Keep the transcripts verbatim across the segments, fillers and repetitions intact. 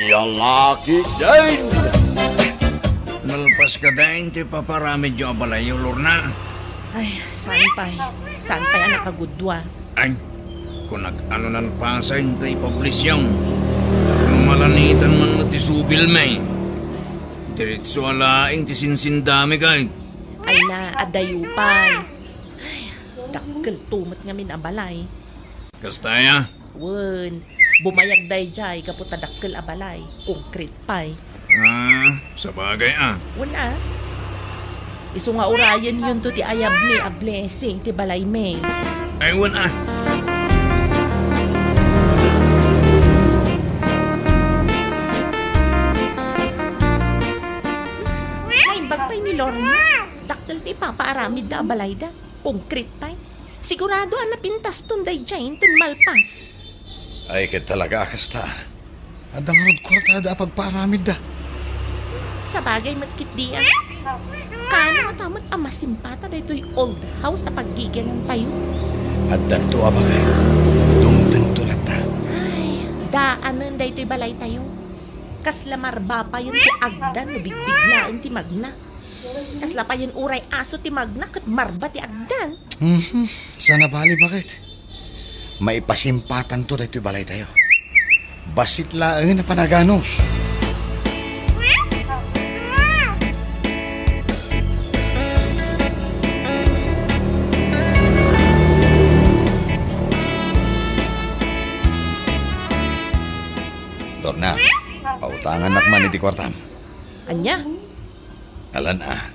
Lalaki din! Nalpas kadi ti paparamidyo a balayyo, Lorna? Ay, saan pay? Saan pay a nakagudua? Ay, kunak, ano nalpasen ta ipublish yan? No malanitan man met ti subilmi, diretso a laeng ti sinsindami kay. Ay na, adayo pay. Ay, dakkel to met ngamin a balay. Kasta aya? Wen, bumayag daydiay gapu ta dakkel a balay, konkret pay. Ah, sabagay a. Wen a. Isu nga urayennyo to ti ayabmi a blessing ti balaymi. Ay, wen a. Naimbag pay ni Lorna. Dakkel ti ipapaaramidda a balayda. Konkret pay. Sigurado a napintaston daydiay inton malpas. Ay, ket talaga a kasta. Adda ngarud kuartada a pagpaaramidda. Sabagay met ketdi a. Kaano ngata met a masimpata daytoy old house a paggigenantayo? Addanto a baket. Dumtengto latta. Ay, daanen daytoy balaytayo. Kasla marba payen ti agdan no bigbiglaen ti magna. Kasla payen uray aso ti magna ket marba ti agdan. Mhm. Saan a bali, baket? Maipasimpatanto daytoy balaytayo. Bassit laeng a panaganus. Lorna, pautangannak man iti kuartam. Ania? Alan a.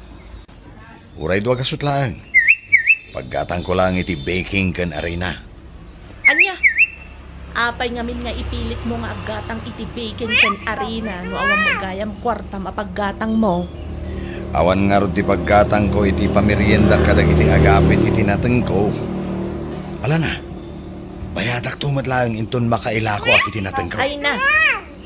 Uray dua gasut laeng. Paggatangko laeng iti baking ken arina. Ania? Apay ngamin nga ipilitmo nga aggatang iti baking ken arina no awan met gayam kuartam a paggatangmo? Awan ngarud ti paggatangko iti pamerienda kadagiti agapit iti natengko. Alan a, bayadakto met laeng inton makailakoak iti natengko. Ay na,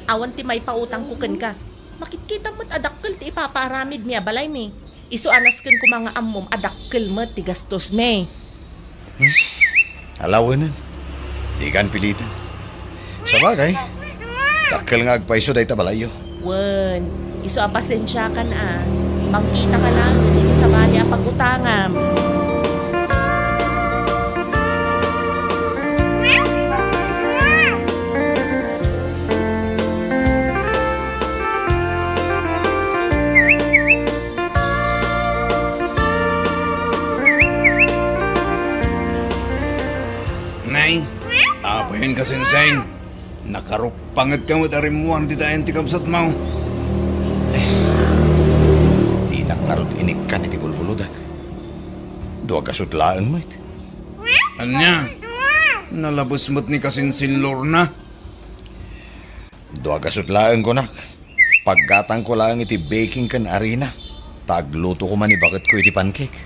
awan ti maipautangko kenka. Makitkitam met a dakkel ti ipapaaramidmi a balaymi. Isu a nasken koma nga ammom a dakkel met ti gastosmi. Hmm. Alawenen. Dikan piliten. Sabagay, dakkel nga agpayso dayta balayyo. Wen, isu a pasensiakan a. Mangkitaka laeng iti sabali a pagutangam. Nay, apayen ka, Senseng? Nakaruppangetka met a rimmuar dita ayan ti kabsatmo. Eh, dinak ngarud inikkan iti bulbulodek. Dua gasut laeng met. Ania? Nalabes met ni Kasinsin Lorna? Dua gasut laeng, kunak. Paggatangko laeng iti baking ken arina, ta agluto koma ni baketko iti pancake.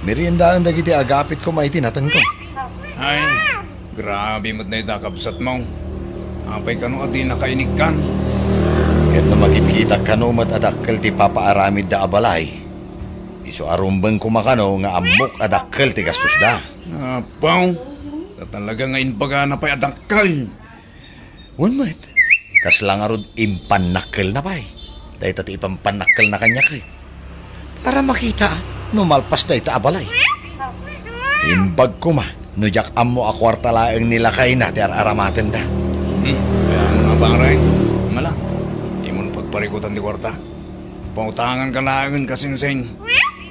Meriendaen dagiti agapit koma iti natengko. Ay, grabe met dayta, kabsatmo. Apay kano a dinaka inikkan? Ket no makitkitak kano met a dakkel ti ipapaaramidda a balay, isu a rumbeng koma kano nga ammok a dakkel ti gastosda. Apo, ta talaga nga imbagana pay a dakkel. Wen met, kasla ngarud impannakkelna pay. Dayta ti ipampannakkelna kaniak, eh. Para makita no malpas dayta a balay. Imbag koma no diak ammo a kuarta laeng ni lakayna ti ar-aramatenda. Hmm, kaya mo na, pare. Mala, imon pagparikutan ti kuarta. Pautangan ka laengen, Kasinsin.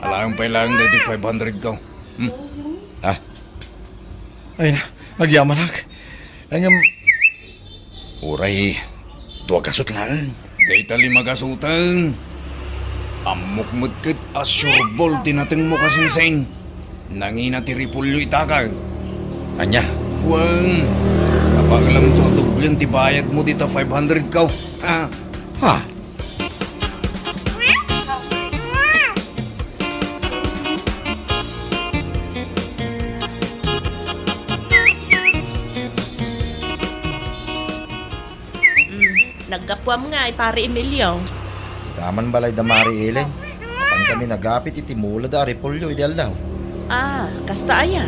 Alaen pay laeng daydi five hundred ko. Hmm. Ah. Ay na, agyamanak. Ngem, uray, dua gasut laeng. Dayta lima gasuten. Ammok met ket a sureball ti natengmo, Kasinsin. Nangina ti repolyo itakak. Ania? Wen, kabaelamto a doblen ti bayadmo dita five hundred ko. Ah. Ha? Mm, naggapuam ngay, Pare Emilio. Ita man balay da Mari Ellen. Apan kami nagapit iti mula da a repolyo idi aldaw. Ah, kasta aya?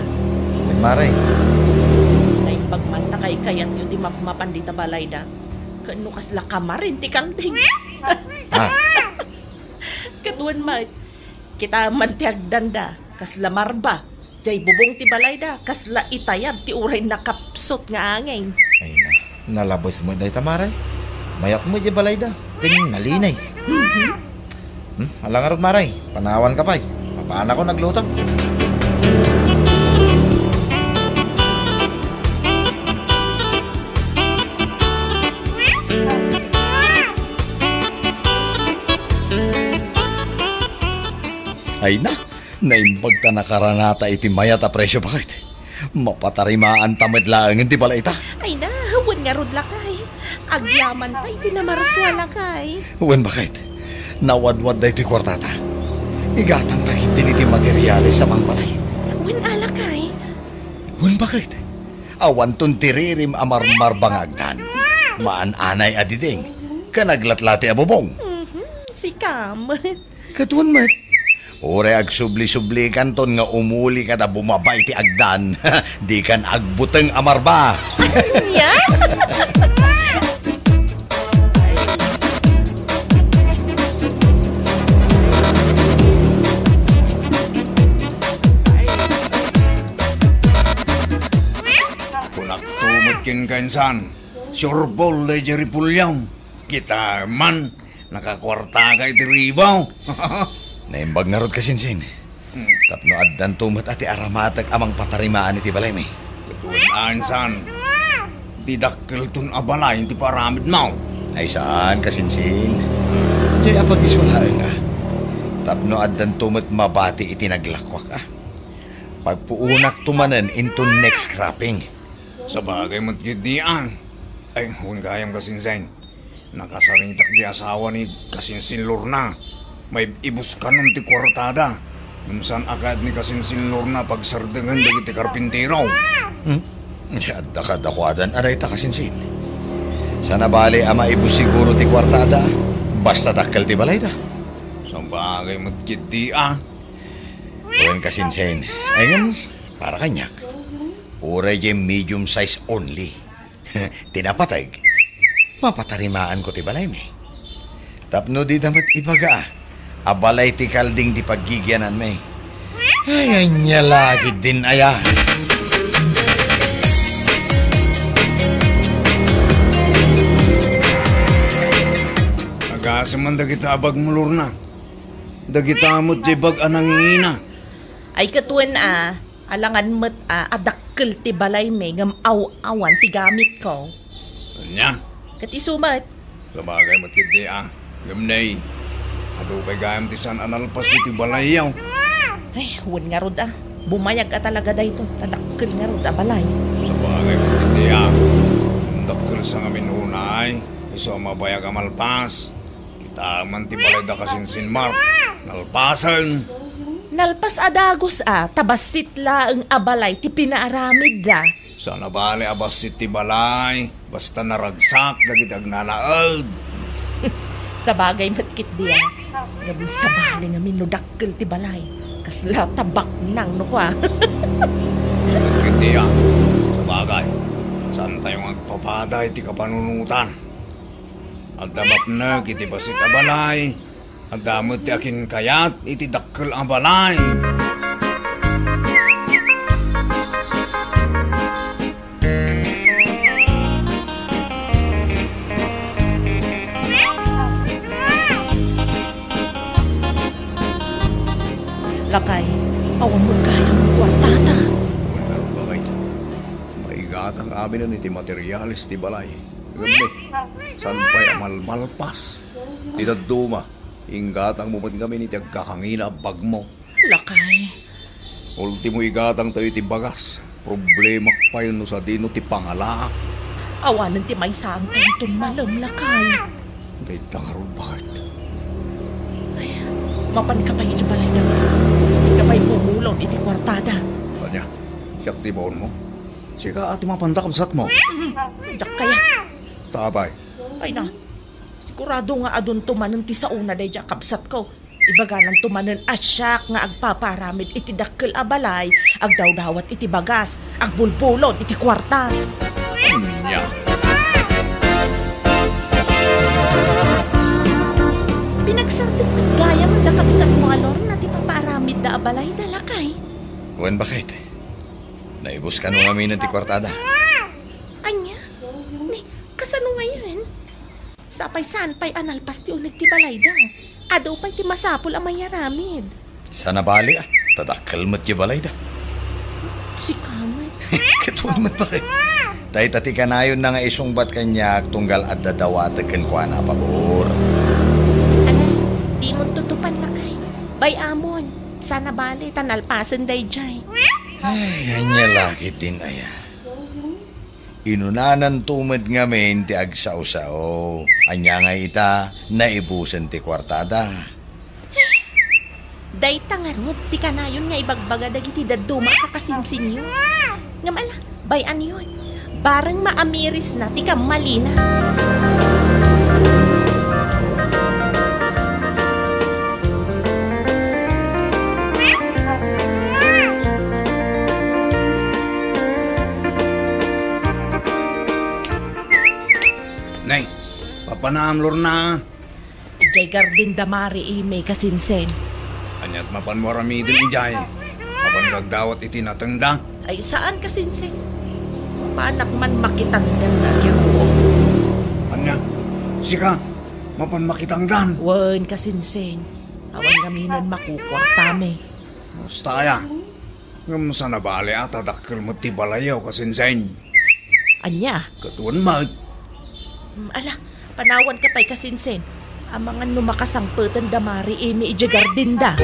Wen, Mare. Naimbag man ta kaykayatyo ti mapmapan dita balayda. Ken no kasla kamarin ti kalding. Ah. Ket wen met, kitaem man ti agdanda, kasla marba. Jay bubong ti balayda, kasla itayab ti uray nakapsut nga angin. Ay na, nalabes met dayta, Mare. Mayat met jay balayda, ken nalinis. Mhm. Hmm, ala ngarud, Mare, panawanka pay. Papanakon agluto. Ay na, naimbag ta nakaranata iti mayat a presio, baket. Mapatarimaanta met laengen ti balayta. Ay na, wen ngarud, lakay. Agyamanta iti namarsua, lakay. Wen, baket. Nawadwad daytoy kuartata. Igatangta ketdin iti materiales a mangbalay. Wen a, lakay. Wen, baket. Awanton ti ririm a marmarba nga agdan. Maan-anay a diding. Ken aglatlati a bubong. Mhm, sika met. Ket wen met, uray agsubli-sublikanton nga umuli kada bumaba iti agdan, dikan agbuteng a marba. Ania? Kunakto met kenka, insan, sureball daydiay Repollon. Kitaem man, nakakuartaka iti ribaw. Naimbag ngarud, kasinsin. Hmm. Tapno addanto met a ti aramatek a mangpatarimaan iti balaymi. Ket wen a, insan, ti dakkelton a balay ti paaramidmo. Ay saan, kasinsin. Jay a pagisu laeng a. Tapno addanto met mabati iti naglakuak a. Pagpuonakto manen into next cropping. Sabagay met ketdi a. Ay, wen gayam, kasinsin. Nakasaritak ti asawa ni kasinsin Lorna. Maib-ibuskanon ti kuartada. Ngem saan a kayat ni kasinsin Lorna pagsardengen dagiti karpintero. Hmm? Adda kadakuadan a dayta, kasinsin. Saan a bali a maibus siguro ti kuartada, basta dakkel ti balayda. Sabagay met ketdi a. Wen, kasinsin. Ay, ngem, para kaniak. Uray jay medium size only. Ti napateg, mapatarimaanko ti balaymi. Tapno dida met ibaga a balay ti kalding ti paggigiananmi. Ay, ania la ketdin aya. Agasem man dagita a bagmo, Lorna. Dagita met jay bag a nangingina. Ay, ket wen a, alangan met a, a dakkel ti balaymi ngem aw-awan ti gamitko. Ania? Ket isu met. Sabagay met ketdi a. Ngem nay, adu pay gayam ti saan a nalpas ditoy balayyo. Ay, wen ngarud a. Bumayag a talaga daytoy, ta dakkel ngarud a balay. Sabagay met ketdi a. Dakkel sa ngamin unay, isu a mabayag a malpas. Kitaem man ti balayda, kasinsin Mark. Nalpasen. Nalpas a dagus a, ta bassit laeng a balay ti pinaaramidda. Saan a bali a bassit ti balay, basta naragsak dagiti agnanaed. Sabagay met ketdi a. Ngem sabali ngamin no dakkel ti balay. Kasla ta baknang no kua. Ketdi a. Sabagay. Saantayo nga agpapada iti kapanunotan. Adda mapnek iti bassit a balay. Adda met ti akinkayat iti dakkel a balay. Lakay, awan met gayam kuartata. Ngarud, lakay. Maigatang aminen iti materiales ti balay. Ngem, saan pay a malmalpas ti dadduma? Inggatangmo met ngamin iti agkakangina a bagmo. Lakay. Ultimo, igatangtayo iti bagas. Problemak pay no sadino ti pangalaak. Awanen ti maysaantayo inton malem, lakay. Dayta ngarud, baket. Ay, mapanka pay iti balayda. Dika pay bumulod iti kuartada. Ania? Siak ti baonmo? Sika a ti mapanda, kabsatmo. Mm, diak kayat. Ta apay? Ay na, sigurado nga adunto manen ti saona daydiay a kabsatko. Ibagananto manen a siak nga agpaparamid iti dakkel a balay, agdawdawat iti bagas, agbulbulod iti kuarta. Ania? Balayda, lakay. Wen, baket. Naibus kano ngamin ti kuartada? Ania? Ni, kasano ngayen? Sapay saan pay a nalpas ti uneg ti balayda. Adu pay ti masapul a mayaramid. Saan a bali, a. Ta dakkel met ti balayda. Sika met. Ket wen met, baket. Dayta ti kanayonna nga isungbat kaniak tunggal adda dawatek kenkuana a pabor. Ala, dimon tutupan, lakay. Bay-amon, saan a bali ta nalpasen daydiay. Ay, ania la ketdin aya. Inunananto met ngamin ti agsao-sao. Ania ngay ita, naibusen ti kuartada. Dayta ngarud ti kanayon nga ibagbaga dagiti dadduma a kakasinsinyo. Ngem ala, bay-anyon. Bareng maamirisna ti kammalina. Nay, papanam, Lorna. Idiay garden da Mari Amy, kasinsin. Aniat mapanmo aramiden idiay? Mapan gagdawat iti natengda? Ay, saan, kasinsin. Mapanak man makitangdan nga agyawom. Ania? Sika? Mapan makitangdan? Wen, kasinsin. Awan ngaminen makukuartami. Basta aya. Ngem saan a bali a ta dakkel met ti balayyo, kasinsin. Ania? Ket wen met. Mm, ala, panawanka pay, kasinsin. Amangan no makasangpeten da Mari Amy idiay garden da.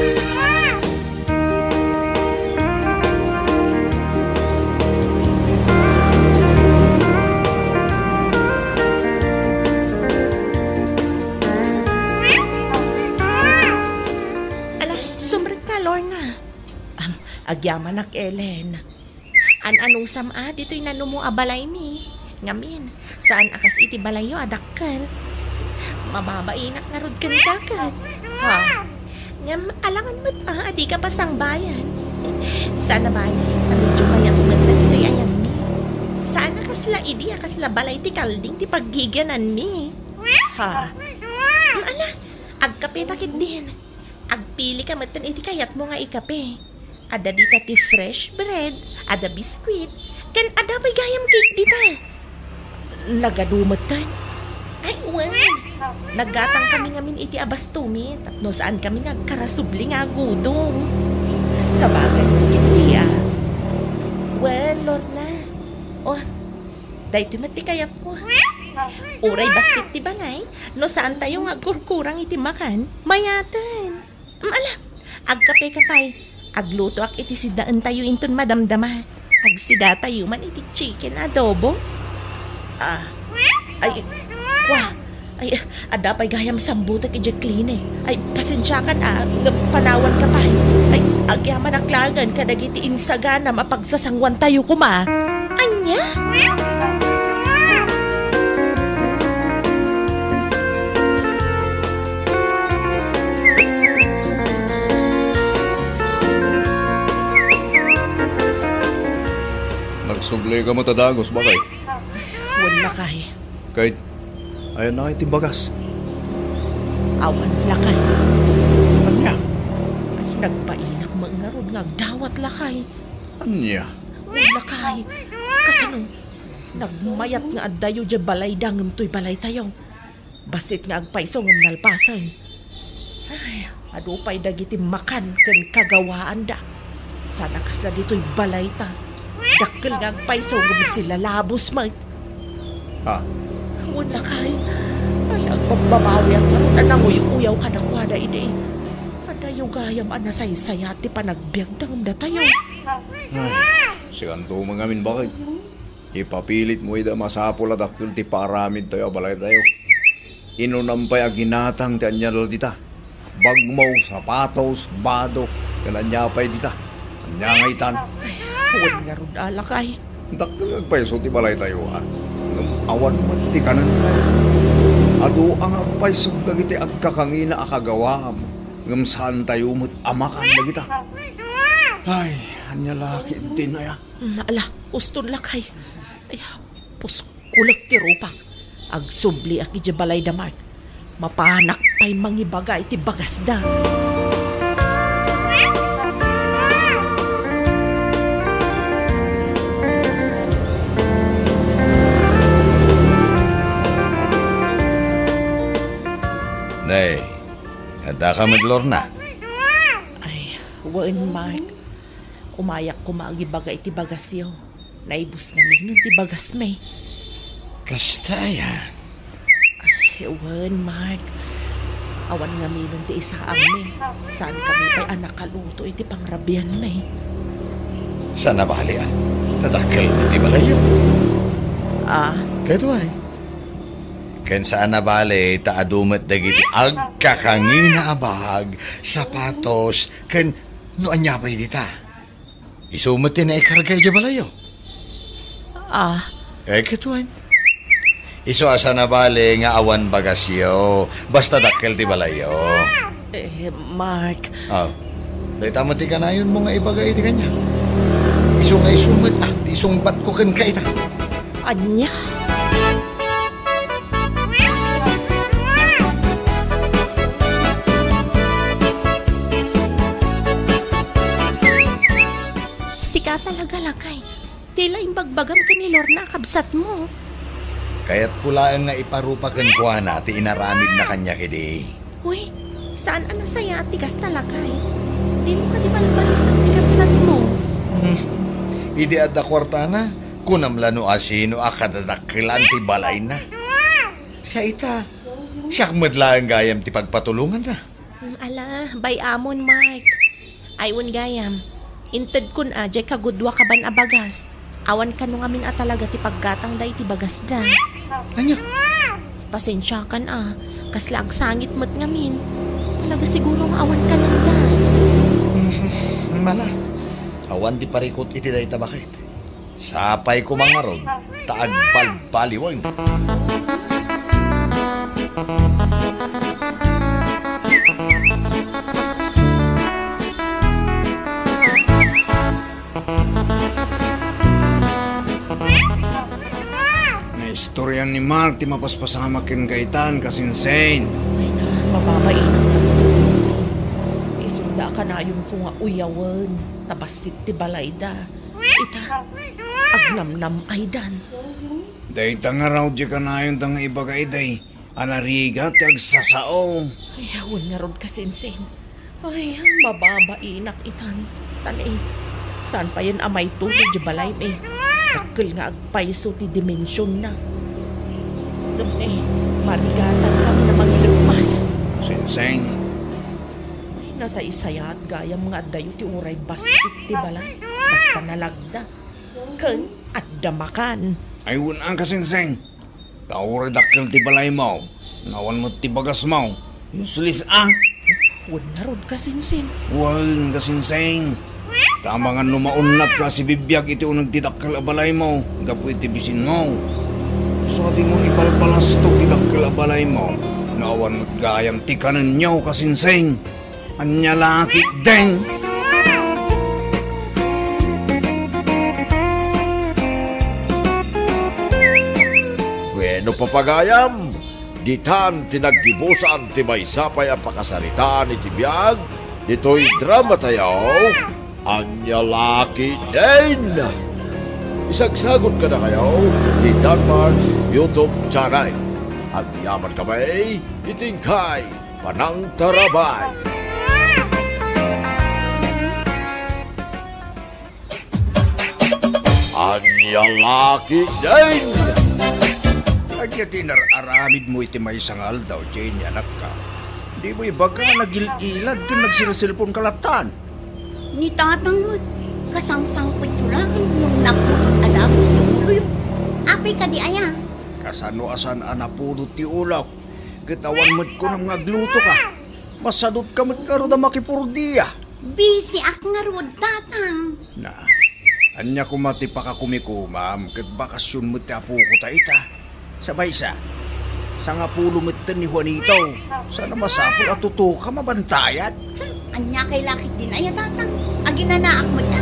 Ala, sumrekka, Lorna. Am, agyamanak, Ellen. An-anusam a ditoy nanumo a balaymi. Ngamin, saan a kas iti balayyo a dakkel. Mababainak ngarud kenka ket. Ha? Ngem alangan met a, a dika pasangbayan. Saan a bali, ta medyo mayat met dagitoy ayanmi. Saan a kasla idi a kasla balay ti kalding ti paggigiananmi. Ha? Ala, agkapeta ketdin. Agpilika metten iti kayatmo nga ikape. Adda dita ti fresh bread, adda biskuit, ken adda pay gayam cake dita. Nagadu metten. Ay, wen. Naggatangkami ngamin iti abastomi tapno saankami nga agkarasubli nga agudong. Sabagay, ket dia. Wen, Lorna. Oh, daytoy met ti kayatko. Uray bassit ti balay, no saantayo nga agkurkurang iti makan, mayaten. Mm, ala, agkapeka pay. Aglutoak iti sidaentayo inton madamdama. Agsidatayo man iti chicken adobo. Ah, ay, kwa. Ay, adda pay gayam sambutek idiay klinik. Ay, pasensiakan a, ngem panawanka pay. Ay, agyamanak laengen kadagiti insaganam a pagsasanguantayo koma. Ania? Nagsublika met a dagus, baket? Wen, lakay. Ket, ayanna ngay ti bagas? Awan, lakay. Ania? Ay, nagbainak met ngarud nga agdawat, lakay. Ania? Wen, lakay. Kasano? Nagmayat nga addayo diay balayda ngem toy balaytayo. Bassit nga agpayso ngem nalpasen. Ay, adu pay dagiti makan ken kagawaanda. Saan a kasla ditoy balayta. Dakkel nga agpayso ngem silalabos met. Ha? Wen, lakay. Ay, agbabbabawiak ngarud a nanguy-uyaw kadakuada idi. Adayo gayam a nasaysayat ti panagbiagda ngem datayo. Ay, sikanto met ngamin, baket? Ipapilitmo ida a masapul a dakkel ti paaramidtayo a balaytayo. Inunam pay a ginatang ti aniada dita. Bagmo, sapatos, badok, ken ania pay dita. Ania nga itan? Wen ngarud a, lakay. Dakkel nga agpayso ti balaytayo, a. Ngem awan met ti kanentayo. Adu a nga agpayso dagiti agkakangina a kagawaam, ngem saantayo met a makan dagita. Ay, ania la ketdin aya? Mm, ala, uston, lakay. Ay, puskulek ti rupak. Agsubliak idiay balayda Mark. Mapanak pay mangibaga iti bagasda. Nay, addaka met, Lorna? Ay, wen, Mark. Umayak koma agibaga iti bagasyo. Naibus ngamin ti bagasmi. Kasta aya? Ay, wen, Mark. Awan ngamin ti isaammi. Saan kami pay a nakaluto iti pangrabianmi. Saan a bali, a? Ta dakkel ti balayyo. Ah? Kayat wen. Ken saan a bali ta adu met dagiti agkakangina a bag, sapatos, ken no ania pay dita. Isu met ti naikarga idiay balayyo. Ah. Eh, kayat wen. Isu a saan a bali nga awan bagasyo, basta dakkel ti balayyo. Eh, Mark. Ah, dayta met ti kanayonmo nga ibaga iti kaniak. Isu nga isu met, ah, isungbatko kenka ita. Ania? Sika talaga, lakay. Ti la imbagbagam ken ni Lorna a kabsatmo. Kayatko laeng nga iparupa kenkuana ti inaramidna kaniak idi. Uy, saan a nasayaat ti kasta, lakay? Dimo kadi balbalisag ti kabsatmo. Hmm. Idi adda kuartana, kunam la no asino a kadadakkelan ti balayna. Sa ita, siak met laeng gayam ti pagpatulonganna. Mm, ala, bay-amon, Mark. Ay, wen gayam. Intedkon a diay kagudua kaban a bagas. Awan kano ngamin a talaga ti paggatangda iti bagasda. Ania? Pasensiakan a. Kasla agsangit met ngamin. Talaga siguro nga awan kananda. Mm, mala. Awan ti parikut iti dayta baket. Sapay koma ngarud ta agbalbaliwen. Naistorian ni Mark ti mapaspasamak ken Gaetan, kasinseng. Ay na, mababainak, kasinseng. Isunda a kanayonko nga uyawen, ta bassit ti balayda. Ita, agnamnam-aydan. Dayta ngarud ti kanayonda nga ibaga idi a narigat ti agsasao. Ay, awan ngarud, kasinseng. Ay, mababainak itan. Tan, eh, saan payen a maitulog ti balaymi? Dakkel nga agpayso ti dimensionna. Ngem, eh, marigatan kami a mangireppas. Sinseng. Ay, nasaysayaat gayam nga addayo ti uray bassit ti balay. Basta nalagda. Ken adda makan. Ay, wen a, kasinseng. Ta uray dakkel ti balaymo, nga awan met ti bagasmo, useless a. Wen ngarud, kasinseng. Wen, kasinseng. Ta amangan no maunnatka a sibibiag iti uneg ti dakkel a balaymo gapu iti bisinmo. Isu a dimon ipalpalastog ti dakkel a balaymo, no awan met gayam ti kanenyo, kasinseng. Ania la ketdin? Wenno, papagayam, ditan ti naggibusan ti maysa pay a pakasaritaan iti biag ditoy dramatayo, Ania la ketdin? Isagsagut kadakayo ti Danmar's YouTube channel. Agyaman kami iti inkay panangtarabay. Ania la ketdin? Ania ti inar-aramidmo iti maysa nga aldaw, Jenny, anakka? Dimo ibaga, nagil-ilad ken nagselselponka lattan. Ni tatang met, kasangsangpetyo laeng no napudot a dagus ti uloyo. Apay kadi aya? Kasano a saan a napudot ti ulok? Ket awan met kunam nga aglutoka. Masadutka met ngarud a makipurdia. Bisiak ngarud, tatang. Na, ania koma ti pakakumikomam ket bakasion met ti apoko ta ita? Sa maysa, sangapulo metten ni Juanito. Saan a masapul a tutuka mabantayan. Hmm, ania kay la ketdin aya, tatang? Aginanaak met a.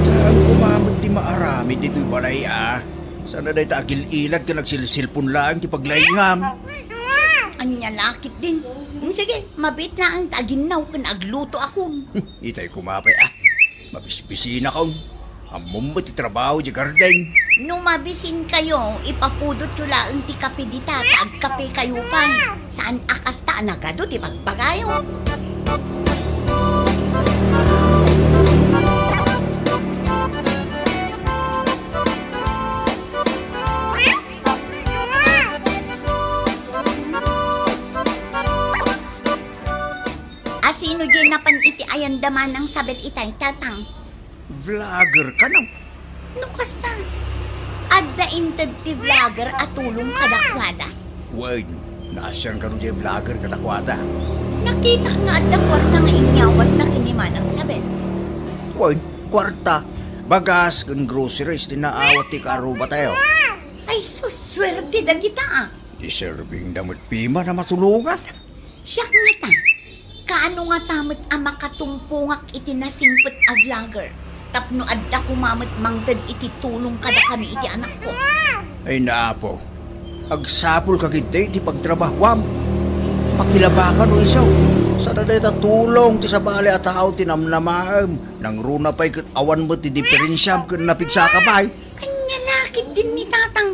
Itaem koma met ti maaramid ditoy balay a. Saan a dayta agil-ilad ken agsilsilpon laeng ti paglaingam. Ania la ketdin? Hmm, sige, mabiit laeng ta aginnaw ken aglutoakon. Itay koma pay a. Mabisbisinakon. Ammom met ti trabaho diay garden. No mabisinkayo, ipapudotyo laeng ti kape dita, ta agkapekayo pay. Saan a kasta a nagadu ti bagbagayo. Asino diay napan iti ayanda Manang Sabel itay, Tatang? Vlogger kano? No kasta, adda inted ti vlogger a tulong kadakuada? Wen, naasian kano diay vlogger kadakuada? Nakitak nga adda kuarta nga inyawatna ken ni Manang Sabel. Wen, kuarta, bagas ken groceries ti naawat ti kaarrubatayo. Ay, sus, suerte dagita, a. Deserving da met piman a matulongan. Siak ngata, kaano ngata met a makatumpongak iti nasingpet a vlogger tapno adda koma met mangted iti tulong kadakami iti anakko? Ay, Apo, agsapulka ketdi iti pagtrabahoam. Pakilabaka no isu. Saan a dayta tulong ti sabali a tao ti namnamaem. Nangruna pay ket awan met ti diperensiam ken napigsaka pay. Ania la ketdin ni Tatang?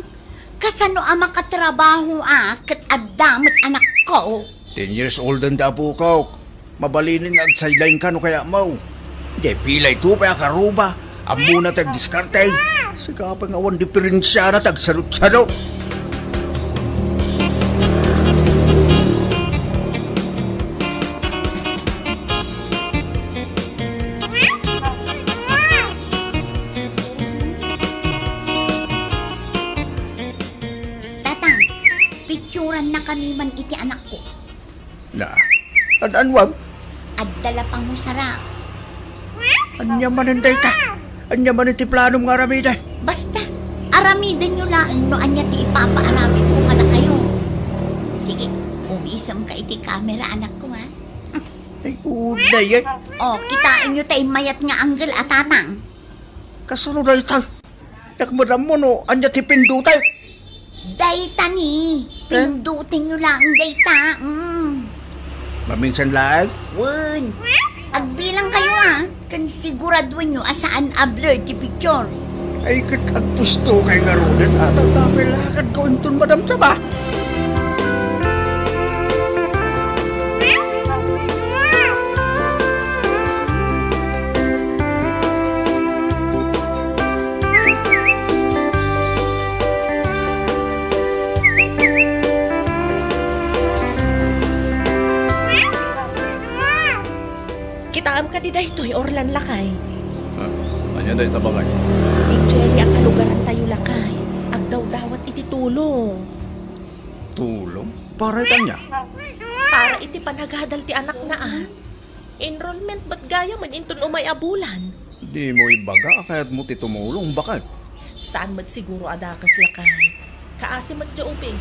Kasano a makatrabaho a ket adda met anakko? Ten years old-en ti apokok. Mabalinen nga ag-sideline-ka no kayatmo. Diay pila ito pay a karuba. Ammona ti agdiskarte. Sika pay nga awan diperensiana ti agsarut-sarut. Tatang, picturannakami man iti anakko. Na, an-, anuam? Adda la pangusara. Ania manen dayta? Ania manen ti planom nga aramiden? Basta, aramidenyo laeng no ania ti ipapaaramidko kadakayo. Sige, umisemka iti kamera, anakko, ha? Ay, uday yan. O, kitaenyo tay mayat nga angle a, Tatang. Kasano dayta? Diak met ammo no ania ti pindutek. Dayta ni, eh? Pindutenyo laeng dayta, mm. Maminsan laeng? Wen. Agbilangkayo, a, ken siguraduenyo a saan a blur ti picture. Ay, ket agpustokay ngaruden, a, ta apay lakadko inton madamdama. Kitaem kadi daytoy, Orlan, lakay? Ha? Ania dayta, baket? Ni Jenny a kalugarantayo, lakay. Agdawdawat iti tulong. Tulong? Para iti ania? Para iti panagadal ti anakna, a. Enrollment met gayamen inton umay a bulan. Dimo ibaga a kayatmo ti tumulong, baket? Saan met siguro a dakes, lakay. Kaasi met diay ubing,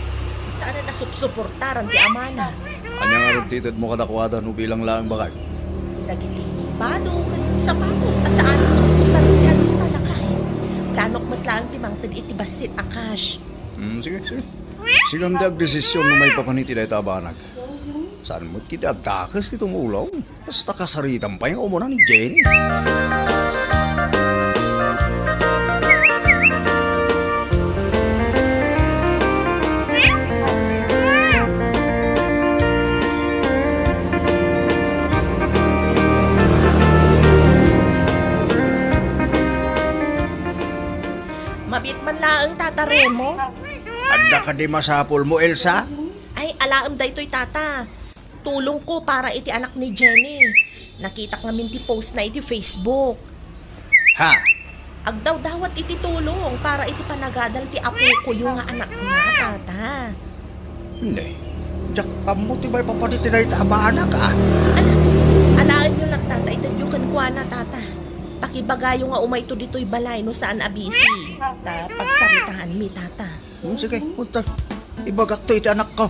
saanen a supsuportaran ti amana. Ania ngarud ti itedmo kadakuada no bilang laeng, baket? Dagiti bado ken sapatos a saanen a us-usaran ti anakta, lakay. Planok met laeng ti mangted iti bassit a cash. Hmm, sige, sige. Sigam ti agdesisyon no maipapan iti dayta a banag. Saan met ketdi a dakes ti tumulong? Basta kasaritam pay nga umuna ni Jenny. Mabiit man laeng, Tata Remo. Adda kadi masapulmo, Elsa? Ay, alaem daytoy, Tata. Tulongko para iti anak ni Jenny. Nakitak ngamin ti postna iti Facebook. Ha? Agdawdawat iti tulong para iti panagadal ti apokoyo nga anakna, Tata. Ne, diak ammo ti maipapan iti dayta a banag, a. Ala, alaenyo latta ta itedyo kenkuana, Tata. Pakibagayo nga umayto ditoy balay no saan a busy. Ta pagsaritaanmi, Tata. Hmm, sige, punta. Ibagakto iti anakko.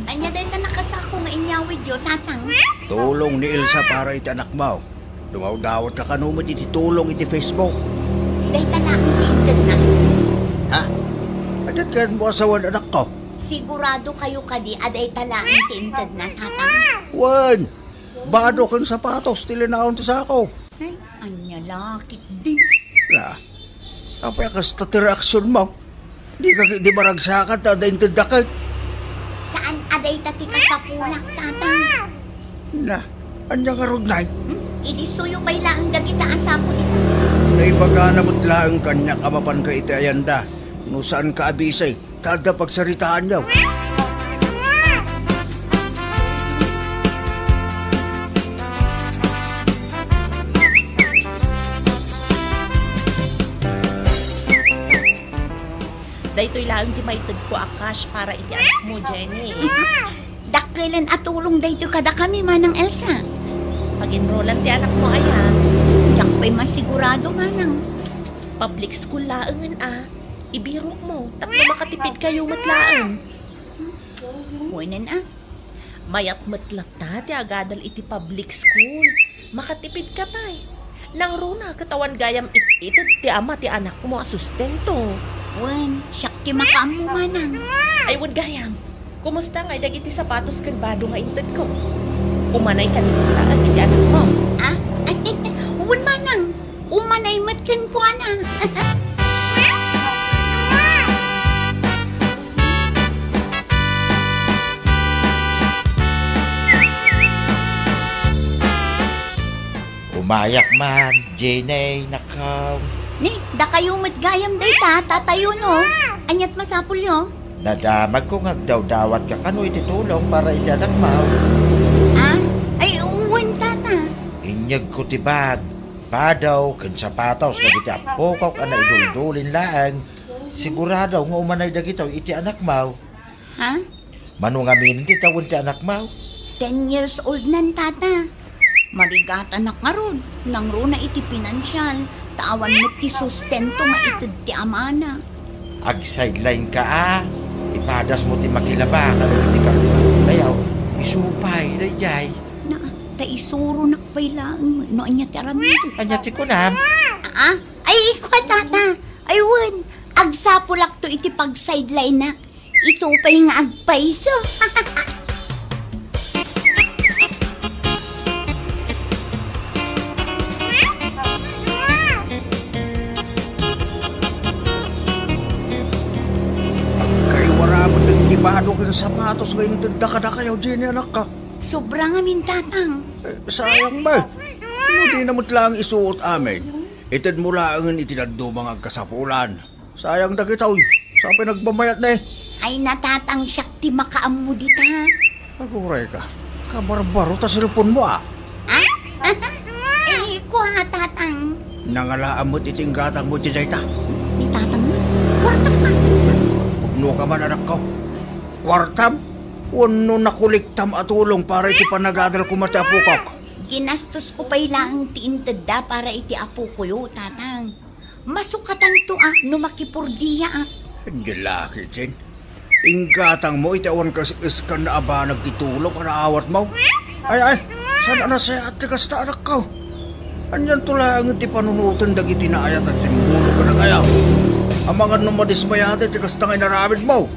Ania dayta nakasako nga inyawidyo, Tatang? Tulong ni Elsa para iti anakmo. Dumawdawatka kano met iti tulong iti Facebook. Dayta laeng ti intedna. Ha? Adda kayatmo asawan, anakko? Siguradokayo kadi a dayta laeng ti intedna, Tatang? Wen! Bado ken sapatos ti linaon ti sako. Ay, ania la ketdin? Na, apay a kasta ti reaksionmo? Dika ketdi maragsakan ta adda intedda ket? Saan a dayta ti kasapulak, Tatang. Na, ania ngarud, Nay? Hmm? Idi suyo pay laeng dagita a sapul ita. Naibagana met laeng kaniak a mapanka iti ayanda. No saanka a bisi, ta adda pagsaritaanyo. Daytoy laeng ti maitedko a cash para iti anakmo, Jenny. Dakkelen a tulong daytoy kadakami, Manang Elsa. Pag-enrollan ti anakmo aya? Diak pay masigurado, Manang. Public school laengen a. Ibirokmo, tapno makatipidkayo met laeng. Wen a. Mayat met latta ti agadal iti public school. Makatipidka pay. Nangruna ket awan gayam it-ited ti ama ti anakmo a sustento. Wen, siak ti makaammo, Manang. Ay, wen gayam. Kumusta ngay dagiti sapatos ken bado nga intedko? Umanay kaniak laeng iti anakmo. Ah? Ay, wen, Manang. Umanay met kenkuana. Umayak man, Jenny, nakam. Ni, dakayo met gayam dayta, tatayo no. Aniat masapulyo? Nadamagko nga agdawdawatka kano iti tulong para iti anakmo. Ah? Ay, wen, Tata. Inyegko ti bag, padaw, ken sapatos dagiti appokok a naiduldulin laeng. Sigurado nga umanay dagitoy iti anakmo. Ha? Mano ngamin ti tawen ti anakmo? Ten years old nan, Tata. Marigatanak ngarud, nangruna iti pinansial, ta awan met ti sustento nga ited ti amana. Ag-sideline ka a. Ipadasmo ti makilaba kadagiti karruayo. Isu pay daydiay. Na, ta isuronak pay laeng no ania ti aramid. Ania ti kunam? Ah? Ay, ikua, Tata. Ay, wen, agsapulakto iti pag-sidelineak. Isu pay nga agpayso. Agkaiwara met dagiti bado ken sapatos nga intedda kadakayo, Jenny, anakko. Sobra ngamin, Tatang. Eh, sayang, bay. No dina met laeng isuot amin, itedmo laengen iti dadduma nga agkasapulan. Sayang dagitoy. Sapay nagmamayat ne. Ay, Tatang, siak ti makaammo dita. Aguray ka. Kabarbaro ta cellphone mo, ah. Ha? Eh, kua, Tatang. Nangalaam met iti inggatangmo iti dayta. Ni Tatang, kuartak na. Pudno ka man, anakko. Kuartam? Wenno nakuliktam a tulong para iti panagadal koma ti apokok? Ginastosko pay laeng ti intedda para iti apokoyo, Tatang. Masukatanto a no makipurdiaak. Ania la ketdin? Inggatangmo iti awan kas-, kasano a banag ti tulong a naawatmo. Ay, ay, saan a nasayaat ti kasta, anakko? Anianto laeng ti panunoten dagiti naayat a timmulog kadakayo? Amangan no madismayada iti kasta nga inaramidmo.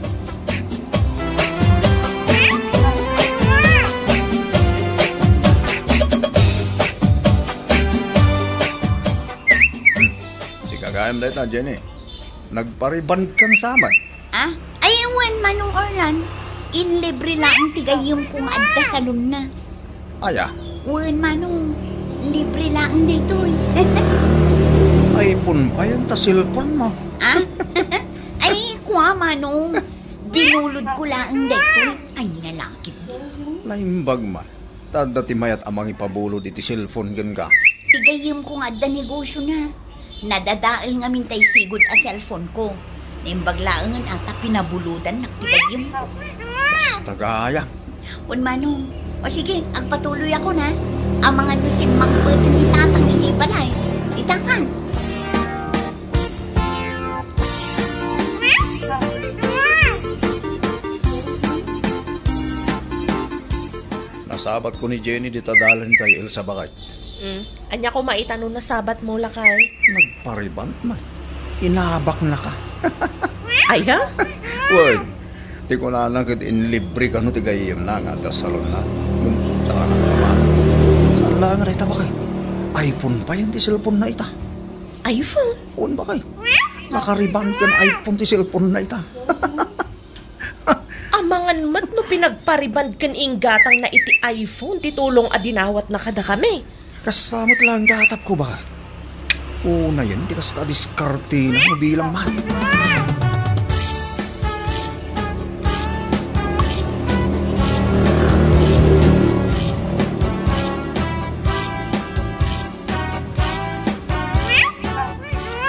Sika gayam dayta, Jenny. Nagparibandkam sa met. Ah? Ay, wen, Manong Orlan. Inlibre laeng ti gayyemko nga adda salonna. Aya? Wen, Manong. Libre laeng daytoy. iPhone pay ta cellphone mo. Ah? Ay, kua, Manong. Binulodko laeng daytoy. Ania la ketdi? Naimbag man. Ta adda ti mayat a mangipabulod iti cellphone kenka. Ti gayyemko nga adda negosiona. Nadadael ngamin tay sigud a cellphoneko. Naimbag laengen a ta pinabulodannak ti gayyemko. Basta gayam. Wen, Manong. O sige, agpatuloyakon a. Amangan no simmangpeten ni Tatang idiay balay. Ditakan. Nasabatko ni Jenny dita dalan kay Elsa, baket. Mm. Ania koma ita no nasabatmo, lakay? Nagpariband man. Inabaknaka. Aya? Wen, ti kunana ket inlibre kano ti gayyemna nga adda salonna. Ngem saan a naman. Laeng dayta, baket. iPhone pay ti cellphone na ita. iPhone? Wen, baket. Nakariban ken iPhone ti cellphone na ita. Amangan met no pinagpariban ken inggatangna iti iPhone ti tulong a dinawatna kadakami. Kasta met laeng ti atapko, baket. Unayen ti kasta a diskartena no bilang man.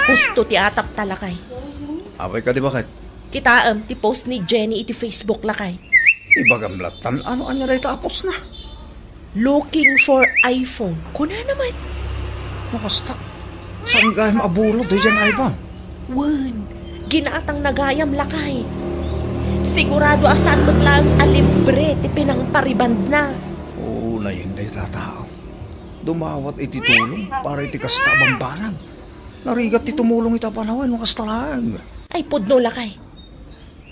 Husto ti atapta, lakay. Apay kadi, baket? Kitaem ti post ni Jenny iti Facebook, lakay. Ibagam lattan, ano ania dayta a postna? "Looking for iPhone," kunana met. No kasta, saan gayam a bulod daydiay nga iPhone? Wen, ginatangna gayam, lakay. Sigurado a saan met laeng a libre ti pinangparibandna. Unayen dayta a tao. Dumawat iti tulong para iti kasta a bambanag. Narigat ti tumulong ita a panawen no kasta laeng. Ay, pudno, lakay.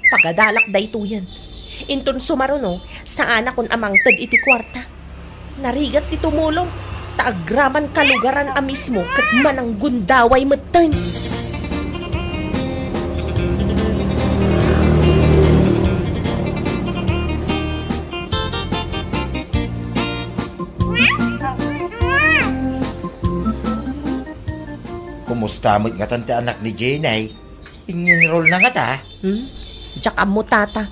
Pagadalak daytoyen. Inton sumaruno, saanakon a mangted iti kuarta. Narigat ti tumulong, ta agraman kalugaran a mismo ket mananggundaway metten. Kumusta met ngatan ti anak ni Jenny? Inginrol na ngata? Hmm? Diak ammo, tata.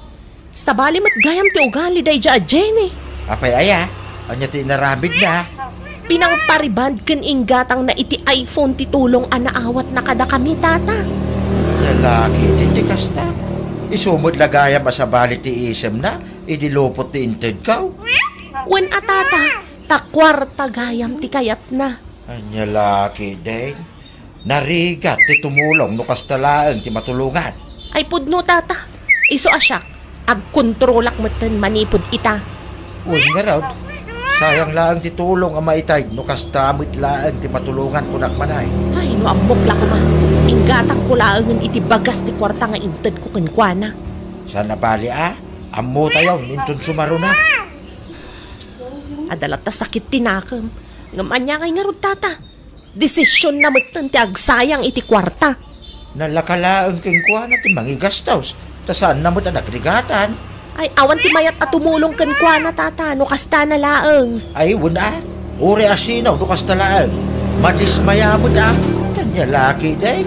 Sabali met gayam ti ugali daydiay a Jenny. Apay aya? Ania ti inaramidna? Pinangpariband ken inggatangna iti iPhone ti tulong a naawatna kadakami, tata. Lalaki ti, ti kasta. Isu met la gayam a sabali ti isemna idi lupot ti intedko. Wen a, tata, ta kuarta gayam ti kayatna. Ania la ketdin? Narigat ti tumulong no kasta laeng ti matulongan. Ay pudno, tata. Isu a siak, agkontrolak metten manipud ita. Wen ngarud, sayang laeng ti tulong a maitay no kasta met laeng ti matulongan, kunak man ay. Ay, no ammok la koma. Inggatangko laengen iti bagas ti kuarta nga intedko kenkuana. Saan a bali a, ammotayon inton sumaruna. Adda latta sakit ti nakem. Ngem ania ngay ngarud, tata? Desisionna metten ti agsayang iti kuarta. Nalaka laeng kenkuana ti mangigastos, ta saanna met a nagrigatan. Ay, awan ti mayat a tumulong kenkuana, tata, no kastana laeng. Ay, wen a, uray a sino no kasta laeng. Madismaya met a. Ania la ketdin?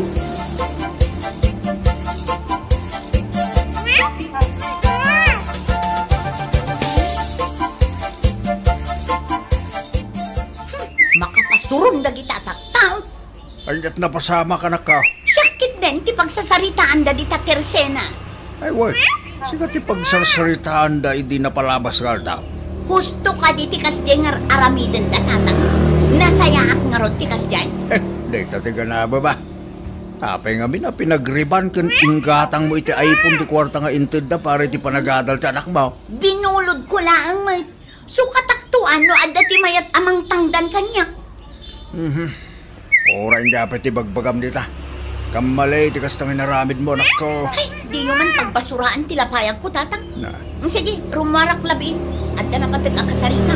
Makapasurom dagita a tattao. Aniat napasamak, anakko? Siak ketdin ti pagsasaritaanda dita kersena. Ay, wen, sika ti pagsarsaritaanda idi napalabas nga aldaw. Husto kadi ti kasdiay nga ar-aramidenda, tatang? Nasayaat ngarud ti kasdiay? Eh, dayta ti ganaba ba? Apay ngamin a pinagriban ken inggatangmo iti iPhone ti kuarta nga intedda para iti panagadal ti anakmo? Binulodko laeng met. Sukatakto a no adda ti mayat a mangtangdan kaniak. Mhm. Uray, ania pay ti bagbagam dita? Kammali ti kasta nga inaramidmo, anakko. Ay, diyo man pagbasuraan ti lapayagko, tatang. Na. Mm, sige, rumuarak labi. Adda napateg a kasarita.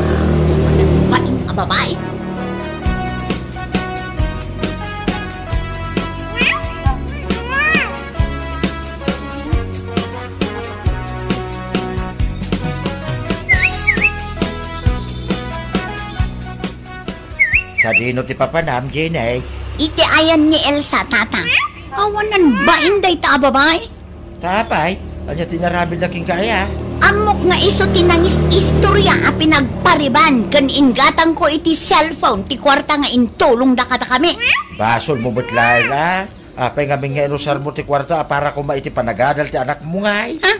Bain a babai. Sadino ti papanam, Jenny? Iti ayan ni Elsa, tata. Awanan bain dayta a babai? Ta apay, ania ti inaramidna kenka aya? Ammok nga isu ti nangis-istorya a pinagpariban ken inggatangko iti cellphone ti kuarta nga intulongda kadakami. Basolmo met laeng a. Apay ngamin nga inusarmo ti kuarta a para koma iti panagadal ti anakmo ngay? Ah,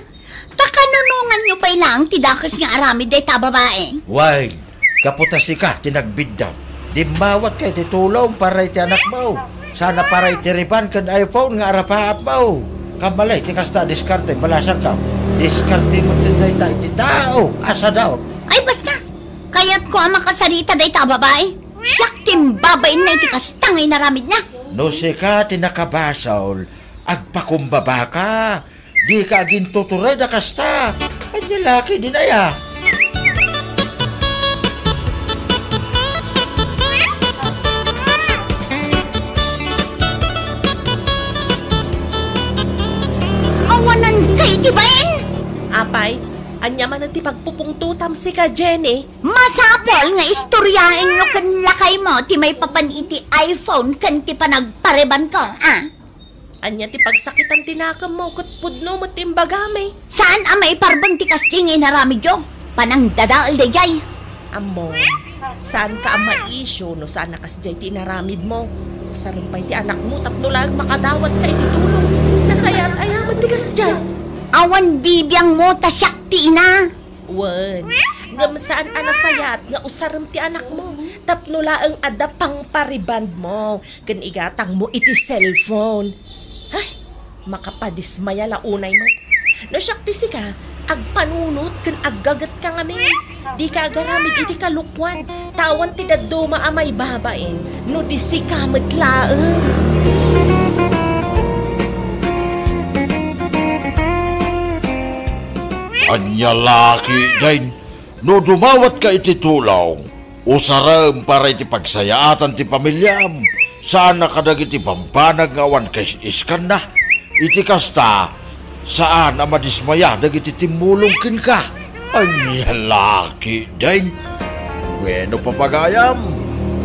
ta kanunonganyo pay laeng ti dakes nga aramid dayta a babai? Wen, gapu ta sika ti nagbidda. Dimmawat ka iti tulong para iti anakmo. Sana para iti riban ken iPhone nga arapaapmo. Kammali ti kasta a diskarte, balasangko. Diskarte met dayta iti tao a sadot. Ay, basta! Kayatko a makasarita dayta a babai. Siak ti imbabainna iti kasta nga inaramidna. No sika ti nakabasol, agpakumbabaka. Dika agintutured a kasta. Ania la ketdin aya? Ania manen ti pagpupungtotam sika, Jenny? Masapul nga istoryaenyo ken lakaymo ti maipapan iti iPhone ken ti panagparibanko, a? Ania ti pagsakitan ti nakemmo ket pudno met ti imbagami? Saan a maiparbeng ti kasdiay nga inaramidyo? Panangdadael daydiay. Ammom, saanka a maisyu no saan a kasdiay ti inaramidmo. Usarem pay ti anakmo tapno laeng makadawatka iti tulong. Nasayaat aya met ti kasdiay? Awan bibiangmo ta siak ti ina. Wen, ngem saan a nasayaat nga usarem ti anakmo tapno laeng adda pangparibandmo ken igatangmo iti cellphone. Ay, makapadismaya la unay met. No siak ti sika, agpanunot ken aggagetka ngamin. Dika agaramid iti kalokuan, ta awan ti dadduma a maibabain no di sika met laeng. Ania la ketdin, no dumawatka iti tulong, usarem para iti pagsayaatan ti pamiliam, saan a kadagiti bambanag nga awan kais-iskanna. Iti kasta, saan a madismaya dagiti timmulong kenka. Ania la ketdin? Bueno, papagayam,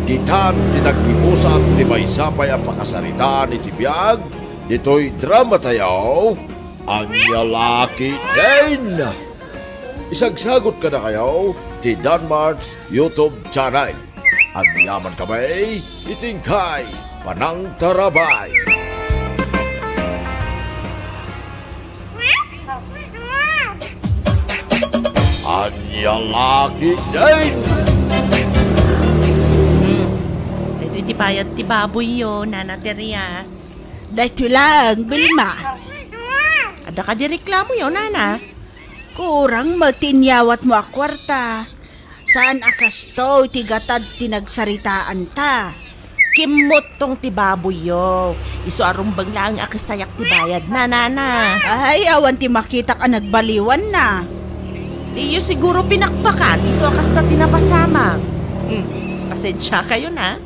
ditan ti naggibusan ti maysa pay a pakasaritaan iti biag ditoy dramatayo. Ania la ketdin? Isagsagot kadakayo ti Danmart's YouTube channel. Agyamankami iti inkay panangtarabay. Ania la ketdin? Hmm. Daytoy ti bayad ti baboyyo, Nana Teria. Daytoy laeng, Vilma. Adda kadi reklamoyo, Nana? Kurang met ti inyawatmo a kuarta. Saan a kastoy ti gatad ti nagsaritaanta. Kimmuttong ti baboyyo. Isu a rumbeng laeng a kastayak ti bayadna, Nana. Ay, awan ti makitak a nagbaliwanna. Diyo siguro pinakpakan, isu a kasta ti napasamak. Hmm, pasensiakayon, a.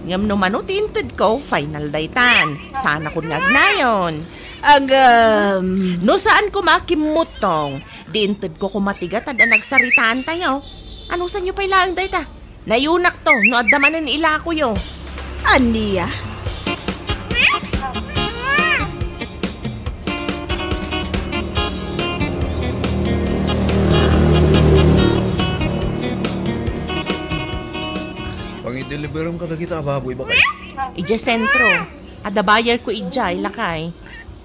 Ngem no mano ti intedko, final daytan. Saanakon nga agnayon. Agam. No saan koma a kimmuttong, di intedko koma ti gatad a nagsaritaantayo. Anusanyo pay laeng dayta? Nayunakto no adda manen ilakoyo. Ania? Pangideliberem kadagita a baboy, bakay? Idiay sentro. Adda bayarko idiay, lakay.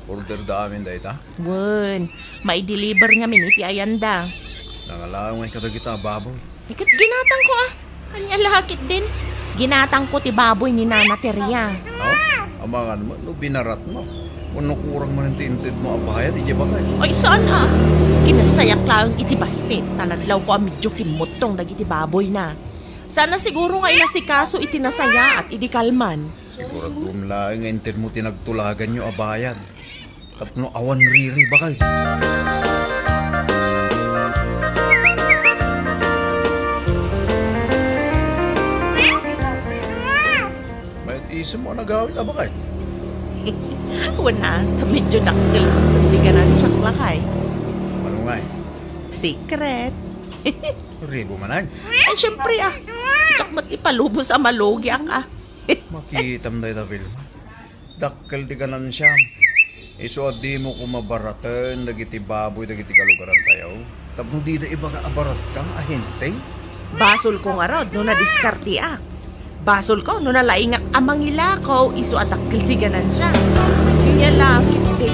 Order da amin dayta? Wen, maideliver ngamin iti ayanda. Nangalaw ngay kadagita a baboy. Ay, ket ginatangko, a. Ania la ketdin? Ginatangko ti baboy ni Nana Teria. No? Amangan mo, no binarat mo. Wenno kurang manen ti inted mo a bayad, idiay bakay. Ay, saan, a. Kinastayak laeng iti bassit, ta nadlawko a medyo kimmuttong dagiti baboyna. Saan a siguro nga inasikaso iti nasayaat idi kalman. Siguraduem laeng nga inted mo ti nagtulaganyo a bayad. Tapno awan riri, bakay. Mayat isem mo a nagawid a bakay? Wen a, ta medyo dakkel ti ganansiak, lakay. Mano ngay? Secret. Ribo manen? Ay, siyempre, a. Diak met ipalubos a malugiak, a. Makitam dayta, Vilma. Dakkel ti ganansiam. Isu a dimo koma baraten dagiti baboy dagiti kalugarantayo. Tapno dida ibaga a baratka nga ahente. Basolko ngarud no nadiskarteak. Basolko no nalaingak a mangilako isu a dakkel ti ganansia. Ania la ketdi.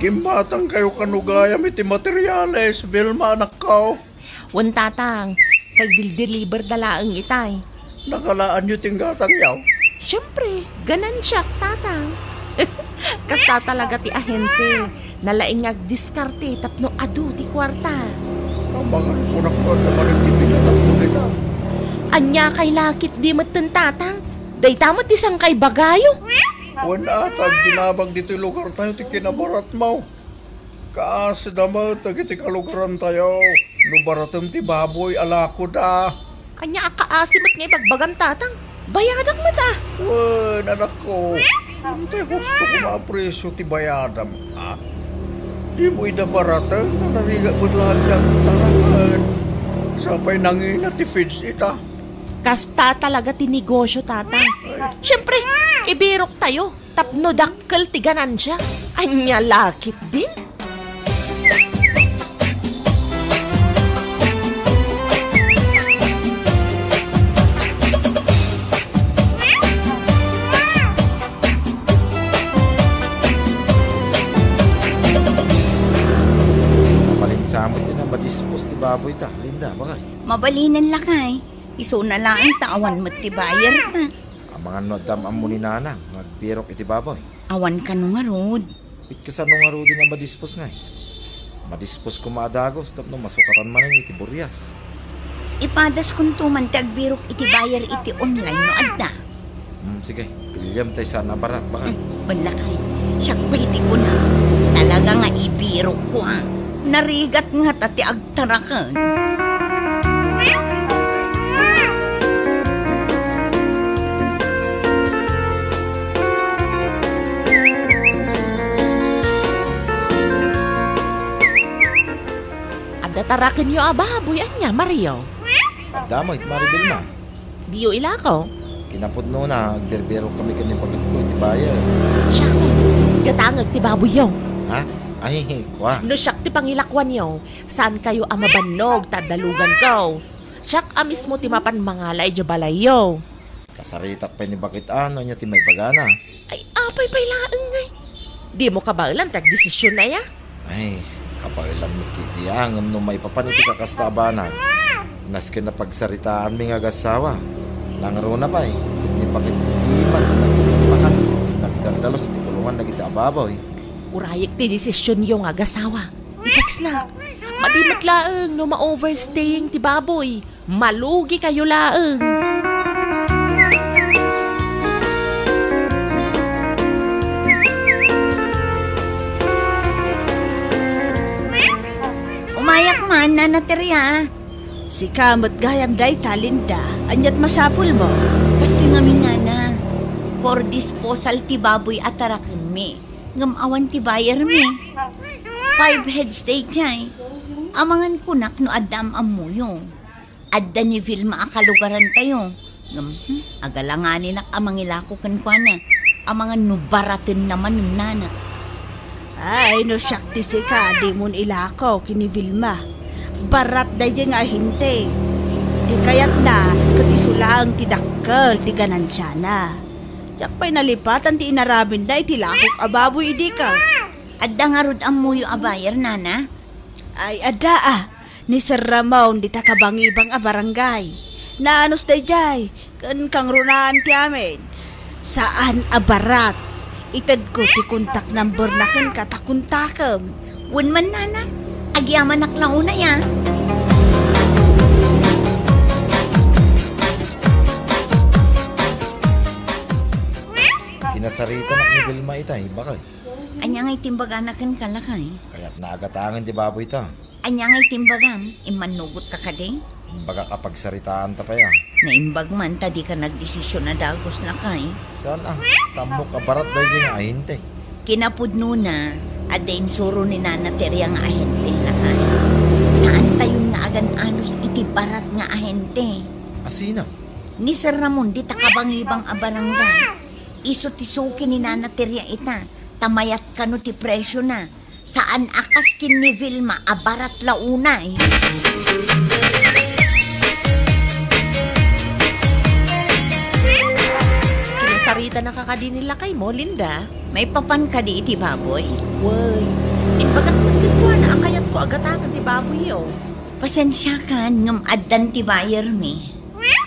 Gimmatangkayo kano gayam iti materiales, Vilma, anakko. Wen, Tatang, kay dildeliberda laeng itay. Nakalaanyo ti inggatangyo? Siyempre, ganansiak, Tatang. Kasta talaga ti ahente. Nalaing nga agdiskarte tapno adu ti kuarta. Amangan ko nakkuarta manen ti pinanagko dita. Ania kay la ketdi metten, Tatang? Dayta met ti sangkay bagayo. Wen, a, ta agdinamag ditoy lugartayo ti kinabaratmo. Kaasida met dagiti kalugarantayo no baratem ti baboy a lakoda. Ania a kaasi met nga ibagbagam, Tatang? Bayadak met, a. Wen, anakko. Intay husto koma a presio ti bayadam, a? Dimo ida baraten, ta narigat met laeng ti agtaraken. Sapay nangina ti feeds ita. Kasta talaga ti negosyo, tata. Siyempre, ibirok tayo tapno dakkel ti ganansia. Ania la ketdin? Mabalin sa met ti madispos ti baboy ta, Linda, bakay? Mabalinen lakay. Isuna laeng ta awan met ti buyer ta. Amangan no adda am-ammo ni nana nga agbirok iti baboy. Awan kano ngarud. Ket kasano ngaruden a madispos ngay? Madispos koma a dagus tapno masukatan manen iti burias. Ipadaskonto man ti agbirok iti buyer iti online no adda. Hmm, sige, pilem tay saan a barat, bakay. Hmm, wen lakay. Siak pay ti kuna. Talaga nga ibirokko, a. Narigat ngata ti ag- taraken. Adda tarakenyo a baboy, ania, Mario? Adda met, Mari Vilma. Diyo ilako? Kinapudnona, agbirbirok kami ken ni baketko iti buyer. Siak, gatangek ti baboyyo. Ha? Ay, kua. No siak ti pangilakuanyo, saankayo a mabannog ta adda luganko. Siak a mismo ti mapan mangala idiay balayyo. Kasaritak pay ni baket, a, no ania ti maibagana. Ay, apay pay laeng ngay. Dimo kabaelan ti agdesisionna, a? Ay, kabaelan met ketdi, a, ngem no maipapan iti kakasta a banag, nasken a pagsaritaanmi nga agassawa. Nangruna pay, ket ni baket, di man nagpakan, nagdaldalos iti kulongan dagiti a baboy. Urayek ti desisionyo nga agassawa. I-textnak. Madi met laeng no ma-overstaying ti baboy. Malugikayo laeng. Umayak man, Nana Teria. Sika met gayam dayta, Linda. Ania't masapulmo? Kastoy ngamin, Nana. For disposal ti baboy a tarakenmi. Ngem awan ti buyermi. Five heads daydiay. Amangan kunak no adda am-ammoyo. Adda ni Vilma a kalugarantayo. Ngem, hmm, agalanganinak a mangilako kenkuana. Amangan no baratenna manen, Nana. Ay, no siak ti sika, dimon ilako ken ni Vilma. Barat daydiay nga ahente. Ti kayatna, ket isu laeng ti dakkel ti ganansiana. Diak pay nalipatan ti inaramidna iti lakok a baboy idi ka. Adda ngarud ammoyo a buyer, Nana? Ay, adda a. Ni Sir Ramon dita kabangibang a barangay. Naanus daydiay, ken kangrunaan ti amin. Saan a barat. Itedko ti contact number na kenka ta kontakem. Wen man, Nana, agyamanak la unay, a. Kinasaritanak ni Vilma itay, bakay. Ania ngay ti imbagana kenka, lakay? Kayatna a gatangen ti baboyta. Ania ngay ti imbagam? Immannugotka kadi? Imbagak a pagsaritaanta pay a. Naimbag man ta dika nagdesisyon a dagus, lakay. Saan a? Kammok a barat daydiay nga ahente. Kinapudnona, adda insuro ni Nana Teria nga ahente, lakay. Saantayon nga agan-anus iti barat nga ahente. A sino? Ni Sir Ramon, dita kabangibang a barangay. Isu ti suki ni Nana Teria ita, ta mayat kano ti presiona. Saan a kas ken ni Vilma a barat la unay. Kinasaritanaka kadi ni lakaymo, Linda? Maipapan kadi iti baboy? Wen, imbagak met kenkuana a kayatko a gatangen ti baboyyo. Pasensiakan, ngem addan ti buyermi.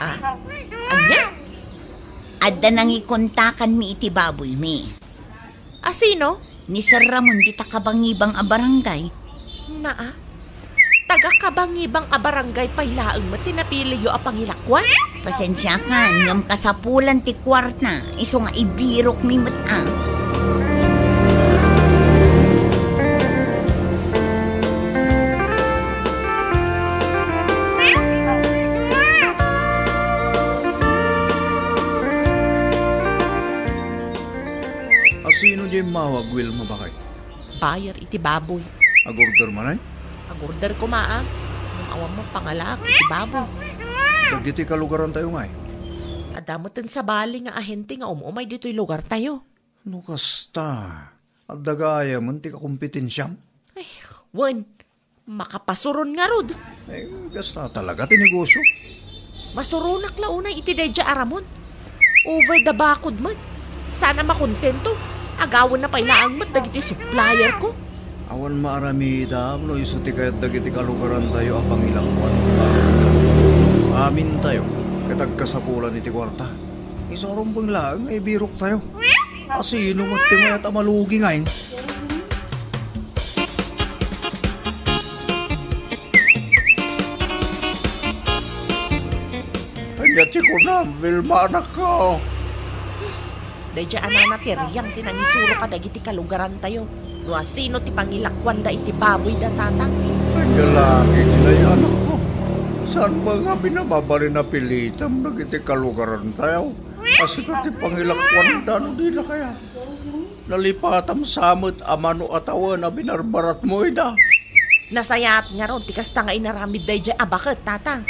A? Ania? Adda nangikontakanmi iti baboymi. A sino? Ni Sir Ramon dita kabangibang a barangay. Naa? Taga kabangibang a barangay pay laeng met ti napiliyo a pangilakuan? Pasensiakan, ngem kasapulan ti kuarta, isu nga ibirokmi met a. Awag, Wilma, bakay? Buyer iti baboy. Ag-order manen? Ag-order koma, a. Ngem awan met pangalaak iti baboy. Dagiti kalugarantayo ngay? Adda metten sabali nga ahente nga um-umay ditoy lugartayo. No kasta, adda gayamen ti kakompetensiam? Ay, wen, makapasuron ngarud. Ay, kasta talaga ti negosyo. Masuronak la unay iti daydiay a Ramon. Over the bakod met. Saan a makontento. Agawenna pay laeng met dagiti supplier ko. Awan maaramidam no isu ti kayat dagiti kalugarantayo a pangilakuan. Amintayo ket agkasapulan iti kuarta. Isu a rumbeng laeng nga ibiroktayo. Asino met ti mayat a malugi ngay? Ania ti kunam, Vilma, anakko? Daydiay a Nana Tiriang ti nangisuro kadagiti kalugarantayo no asino ti pangilakuanda iti baboyda, Tatang. Ania la iti daydiay, anakko? Saan met nga binababalin a pilitam dagiti kalugarantayo? Asino ti pangilakuanda no dina kayat? Nalipatam sa met a mano a tawen a binarbaratmo ida. Nasayaat ngarud ti kasta nga inaramid daydiay a baket, Tatang.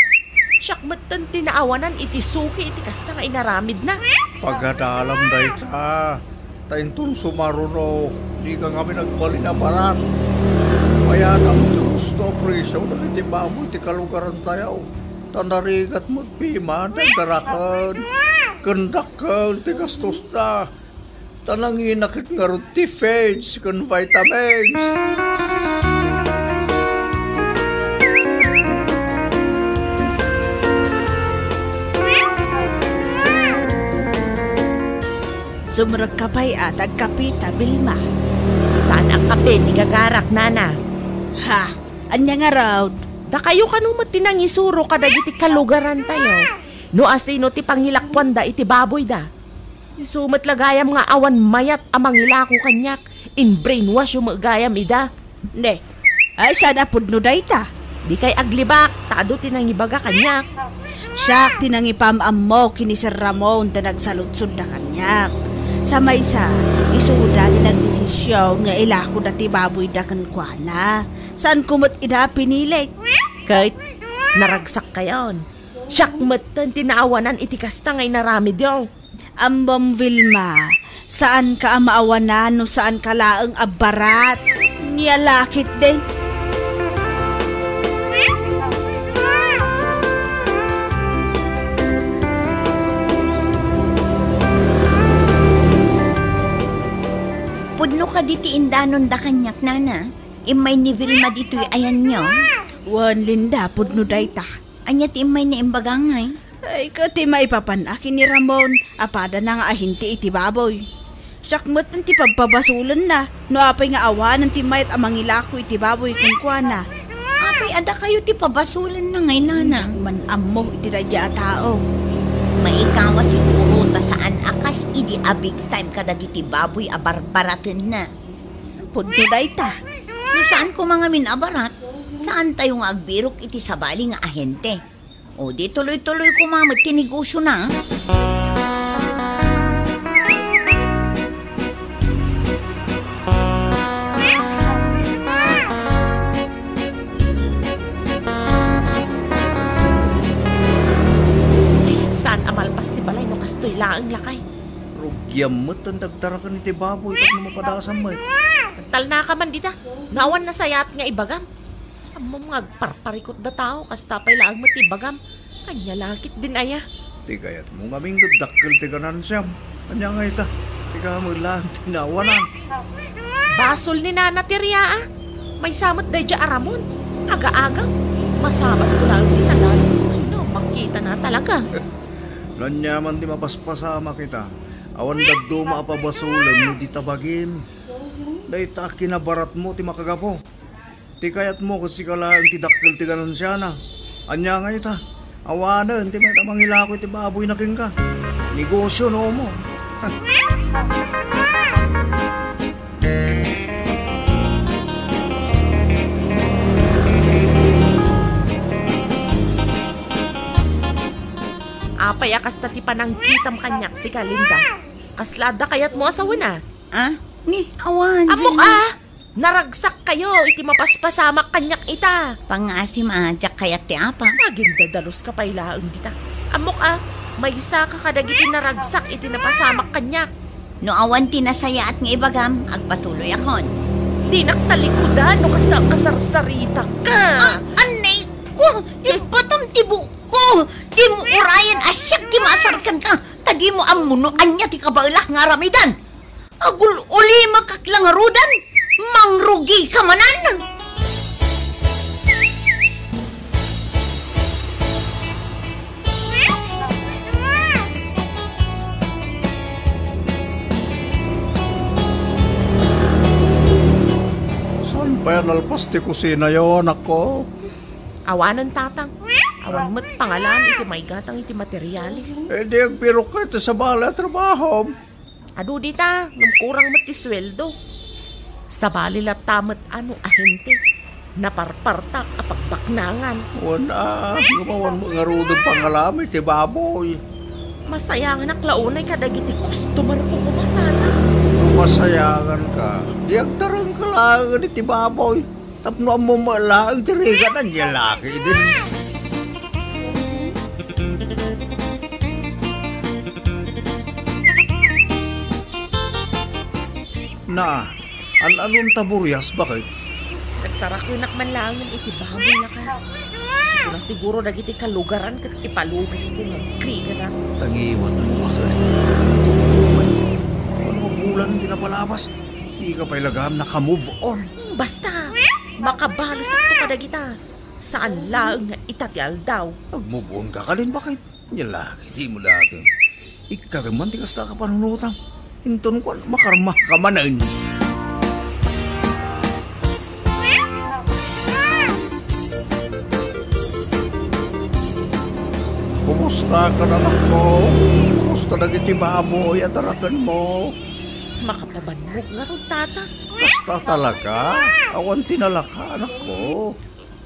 Siak metten ti naawanan iti suki iti kasta nga inaramidna. Pagadalam dayta, ta inton sumaruno, dika ngamin agbalin a barat. Mayadam ti husto a presio dagiti baboy ti kalugarantayo, ta narigat met piman ti agdaraken ken dakkel ti gastosta. Ta nangina ket ngarud ti feeds ken vitamins. Sumrekka pay a ta agkapeta, Vilma. Saan a kape ti gagarak, Nana. Ha? Ania ngarud? Dakayo kano met ti nangisuro kadagiti kalugarantayo no asino ti pangilakuanda iti baboyda. Isu met la gayam nga awan mayat a mangilako kaniak, in-brainwash yo met gayam ida. Ne, ay, saan a pudno dayta? Dikay aglibak, ta adu ti nangibaga kaniak. Siak ti nangipam-ammo ken ni Sir Ramon ta nagsaludsodda kaniak. Sa maysa, isuda ti nagdesision nga ilakoda ti baboyda kenkuana. Saanko met ida a pinilit. Ket naragsak kayon. Siak metten ti naawanan iti kasta nga inaramidyo. Ammom, Vilma, saanka a maawanan no saanka laeng a barat. Nia la ketdi. Pudno kadi ti indanonda kaniak, Nana? Immay ni Vilma ditoy ayanyo? Wen, Linda, pudno dayta. Ania ti immay nga imbaga ngay? Ay, ket ti maipapan-ak ken ni Ramon a padana nga ahente iti baboy. Siak met ti pabpabasolenna no apay nga awanen ti mayat a mangilako iti baboy kenkuana. Apay a dakayo ti pabasolenna ngay, Nana? Diak man ammo iti daydiay a tao. Maikawa siguro ta saan a kas idi a big time kadagiti baboy a barbaratenna. Pudno dayta. No saan koma ngamin a barat, saantayo nga agbirok iti sabali nga ahente. O di tuloy-tuloy koma met ti negosiona. Ay, saan a malpas ti balay no kastoy laeng, lakay? Rugiam met ti agdaraken iti baboy tapno mapadasam met. Agtalnaka man dita. No awan nasayaat nga ibagam. Ammom nga agparparikutda tao, kasta pay laeng met ti ibagam. Ania la ketdin aya? Ti kayatmo ngamin ket dakkel ti ganansiam. Ania ngay ita? Ikaw met laeng ti naawanan. Basol ni Nana Teria, a. Maysa met daydiay a Ramon. Aga-agam. Masabatko laeng ti tagal. Ay, no, makitana talaga. Ania man ti mapaspasamak ita. Awan dadduma a pabasolem no di ta bagim. Dayta a kinabaratmo ti makagapu. Ti kayatmo ket sika laeng ti dakkel ti ganansiana. Ania ngay ita? Awanen ti mayat a mangilako iti baboyna kenka. Negosio no ummo. Apay a kasta ti panangkitam kaniak, sika, Linda? Kasla adda kayatmo a sawena? Ah? Ni, awan, Ammok, Vina. Ah! Naragsak kayo iti mapaspasamak kaniak ita. Pangasim a, diak kayat ti apa. Agindadalus ka pay laeng dita. Ammok a, maysa ka kadagiti naragsak iti napasamak kaniak. No awan ti nasayaat nga ibagam, agpatuloyakon. Dinak talikudan no kasta kasarsarita ka. Ah, anay ko! Ibatam ti buok ko! Dimo urayan a siak ti maasar kenka, ta dimo ammo no ania ti kabaelak nga aramidan. Agul-ulimek ak la ngaruden, mangrugi ka manen! Saan pay a nalpas ti kusinayo, anakko? Awanen, tatang. Awan met pangalan iti maigatang iti materialis. Eh, di agbirok ka iti sabali a trabahom. Adu dita, ngem kurang met ti sueldo. Sabali latta met a no ahente, naparpartak a pagbaknangan. Wen a, ngem awan met ngaruden pangalam iti baboy. Masayanganak la unay kadagiti customer ko, kumatana. No masayangan ka, di agtareng ka laengen iti baboy. Tapno ammom met laeng ti rigat, ania la ketdi. Na, an-anon ta burias, baket? Agtarakenak man laengen iti baboy, lakay. Kuna siguro dagiti kalugaran ket ipalubisko nga agriganak. Tangiwat mo, baket. Ano bulan ti napalabas? Di ka pay lagam naka-move on. Basta, makabalusakto kadagita. Saan laeng nga ita ti aldaw. Agmove on ka kadin, baket? Nia la ketdi, dimo dati. Ikkatem man ti kasta a kapanunotam. Inton kuan, makarma ka manen. Kumusta ka, anakko? Kumusta dagiti baboy a tarakenmo? Makapabannog ngarud, tata. Kasta talaga? Awan ti nalaka, anakko.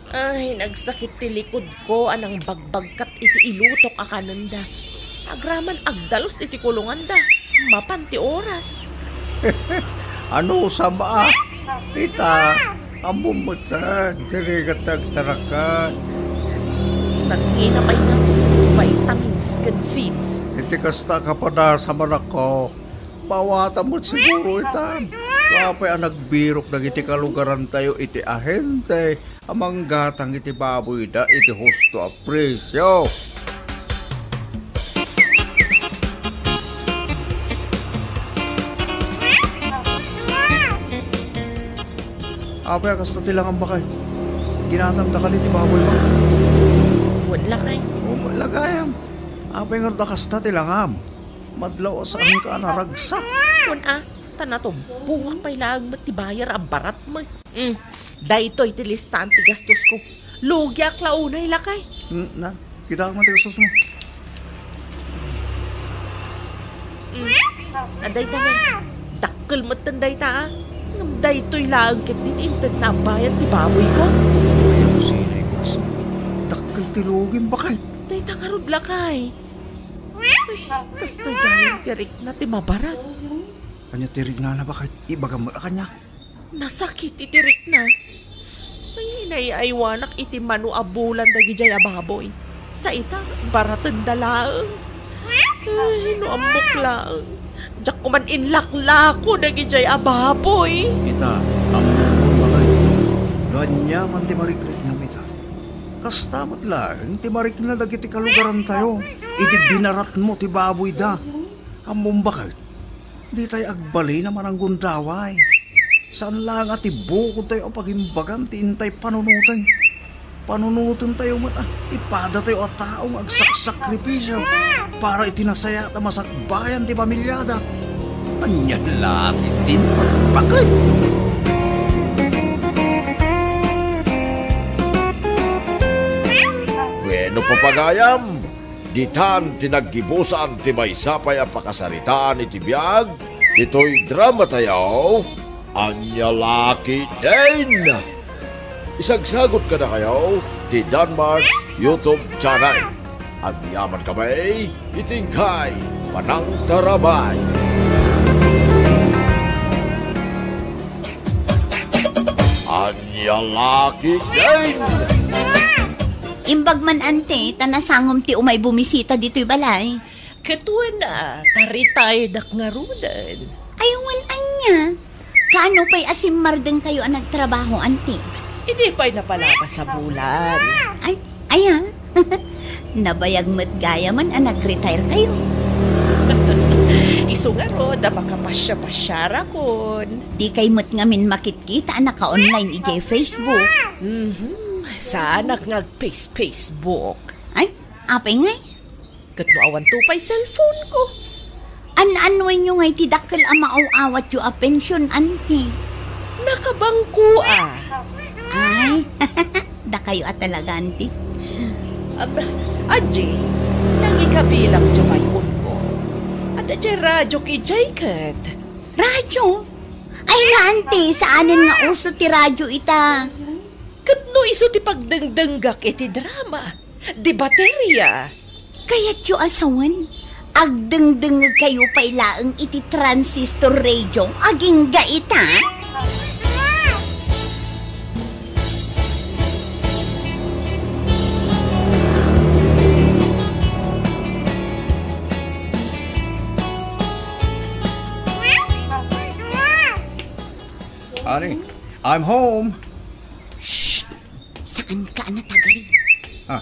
Ay, nagsakit ti likod ko a nangbagbagkat iti ilutok a kanenda. Agraman agdalus iti kulonganda. Mapan ti oras. Ano sa ba? Ita, ammom met, ah, diri ka tagtarakan. Nangina pay nga vitamins ken feeds. Iti kasta a kapadasam, anakko, maawatam met siguro ita. Apay a nagbirok dagiti kalugarantayo iti ahente a manggatang iti baboyda iti husto a presio. Apay a kasta ti langam, baket? Ginatamda kadi ti baboymo? Wen, lakay. O, met la gayam. Apay ngarud a kasta ti langam? Madlaw a saanka a naragsak. Wen a, ta natumbongak pay laeng met ti bayar a barat met. Mm, daytoy ti listaan ti gastosko. Lugiak la unay, lakay. Mm, na, kitaek man ti gastos mo. Mm, a, dayta ni. Dakkel metten dayta, a. Ngem daytoy laeng ketdi ti intedna a bayad ti baboyko. Ay, ang sinay ko, asin. Dakkel ti lugim, baket. Dayta ngarud, lakay. Ay, kastoy gayam ti rikna ti mabarat. Ania ti riknana, baket? Ibagam met a kaniak. Nasakit iti rikna. Ay, naiaywanak iti mano a bulan dagidiay a baboy. Sa ita, baratenda laeng. Ay, no ammok laeng. Diak koman inlaklako dagidiay a baboy. Ita, ammom, baket. No ania man ti marikriknam ita. Kasta met laeng ti marikna dagiti kalugarantayo iti binaratmo ti baboyda. Ammom, baket, ditay agbalin a mananggundaway. Saan laeng a ti bukodtayo a pagimbagan ti intay panunoten. Panunotentayo met, a, ti padatayo a tao nga agsaksakripisio para iti nasayaat a masakbayan ti pamiliada. Ania la ketdin, baket? Bueno, papagayam, ditan ti naggibusan ti maysa pay a pakasaritaan iti biag ditoy dramatayo, Ania la ketdin. Isagsagot kadakayo ti Danmark's YouTube channel. Agyaman kami iti inkay panangtarabay. Ania la ketdin? Imbag man, Auntie, ta nasangom ti umay bumisita ditoy balay. Ket wen a, ta retired-ak ngaruden. Ay, wen ania? Kaano pay a simmardengkayo a nagtrabaho, Auntie? Idi pay napalabas a bulan. Ay, aya? Nabayag met gayamen a nag-retire kayo. Isu ngarud a makapasiapasiarakon. Dikay met ngamin makitkita a naka-online idiay Facebook. Mhm. Saanak nga ag-face-Facebook. Ay, apay ngay? Ket no awanto pay cellphone-ko. An-annuenyo ngay ti dakkel a maaw-awatyo a pension, Auntie? Nakabangko a. Ay, dakayo a talaga, Auntie. Ab-, Angie, nangikabilangdiay bay-onko. Adda diay radioak idiay ket. Radyo? Ay nga, Auntie, saanen nga uso ti radyo ita. Ket no isu ti pagdengdenggak iti drama, di bateria. Kayatyo a sawen, agdengdengngegkayo pay laeng iti transistor radio, agingga ita? Honey, I'm home. Shh! Saanka a natagari. Ha?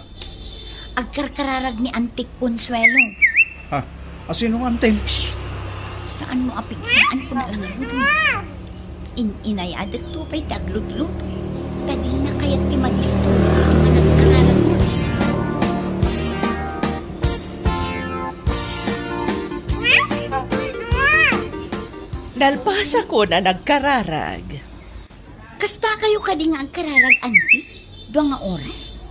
Agkarkararag ni Antik Consuelo. Ha? Asino nga Antik? Shh! Saanmo a pigsaanko na lang ngaruden. In-inayadekto pay ti aglutluto. Ta dina kayat ti madisturbo iti panagkararagna. Nalpasakon a nagkararag. Kasta kayo kadi nga agkararag, Auntie? Dua nga oras?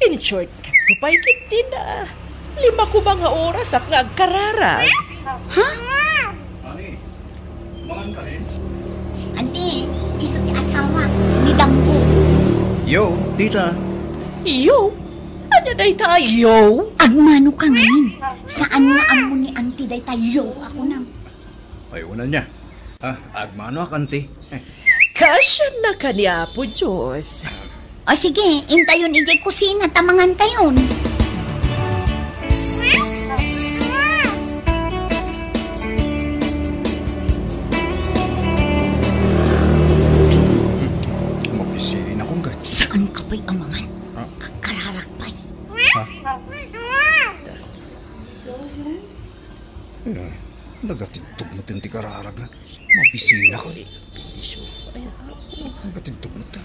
In short, ket kupay ket din, ah, lima koma nga oras ak nga agkararag. Ha? Honey, mangan ka rin? Auntie, isu ti asawa ni Damgo. Yo, tita. Yo? Ania dayta a yo? Agmano ka ngamin. Saan nga ammo ni Auntie dayta yo a kunam? Ay, una niya. Ah, agmano ak, Auntie. Kasianna ka ni Apo Dios. O sige, intayon idiay kusina ta mangantayon. Mapisiin akong gat. Saan ka pa'y amangan? Ah? Agkararag pa'y. Ha? Eh, nagatidtog na ti kararag. Mabisinak. Nagatidtog na ti.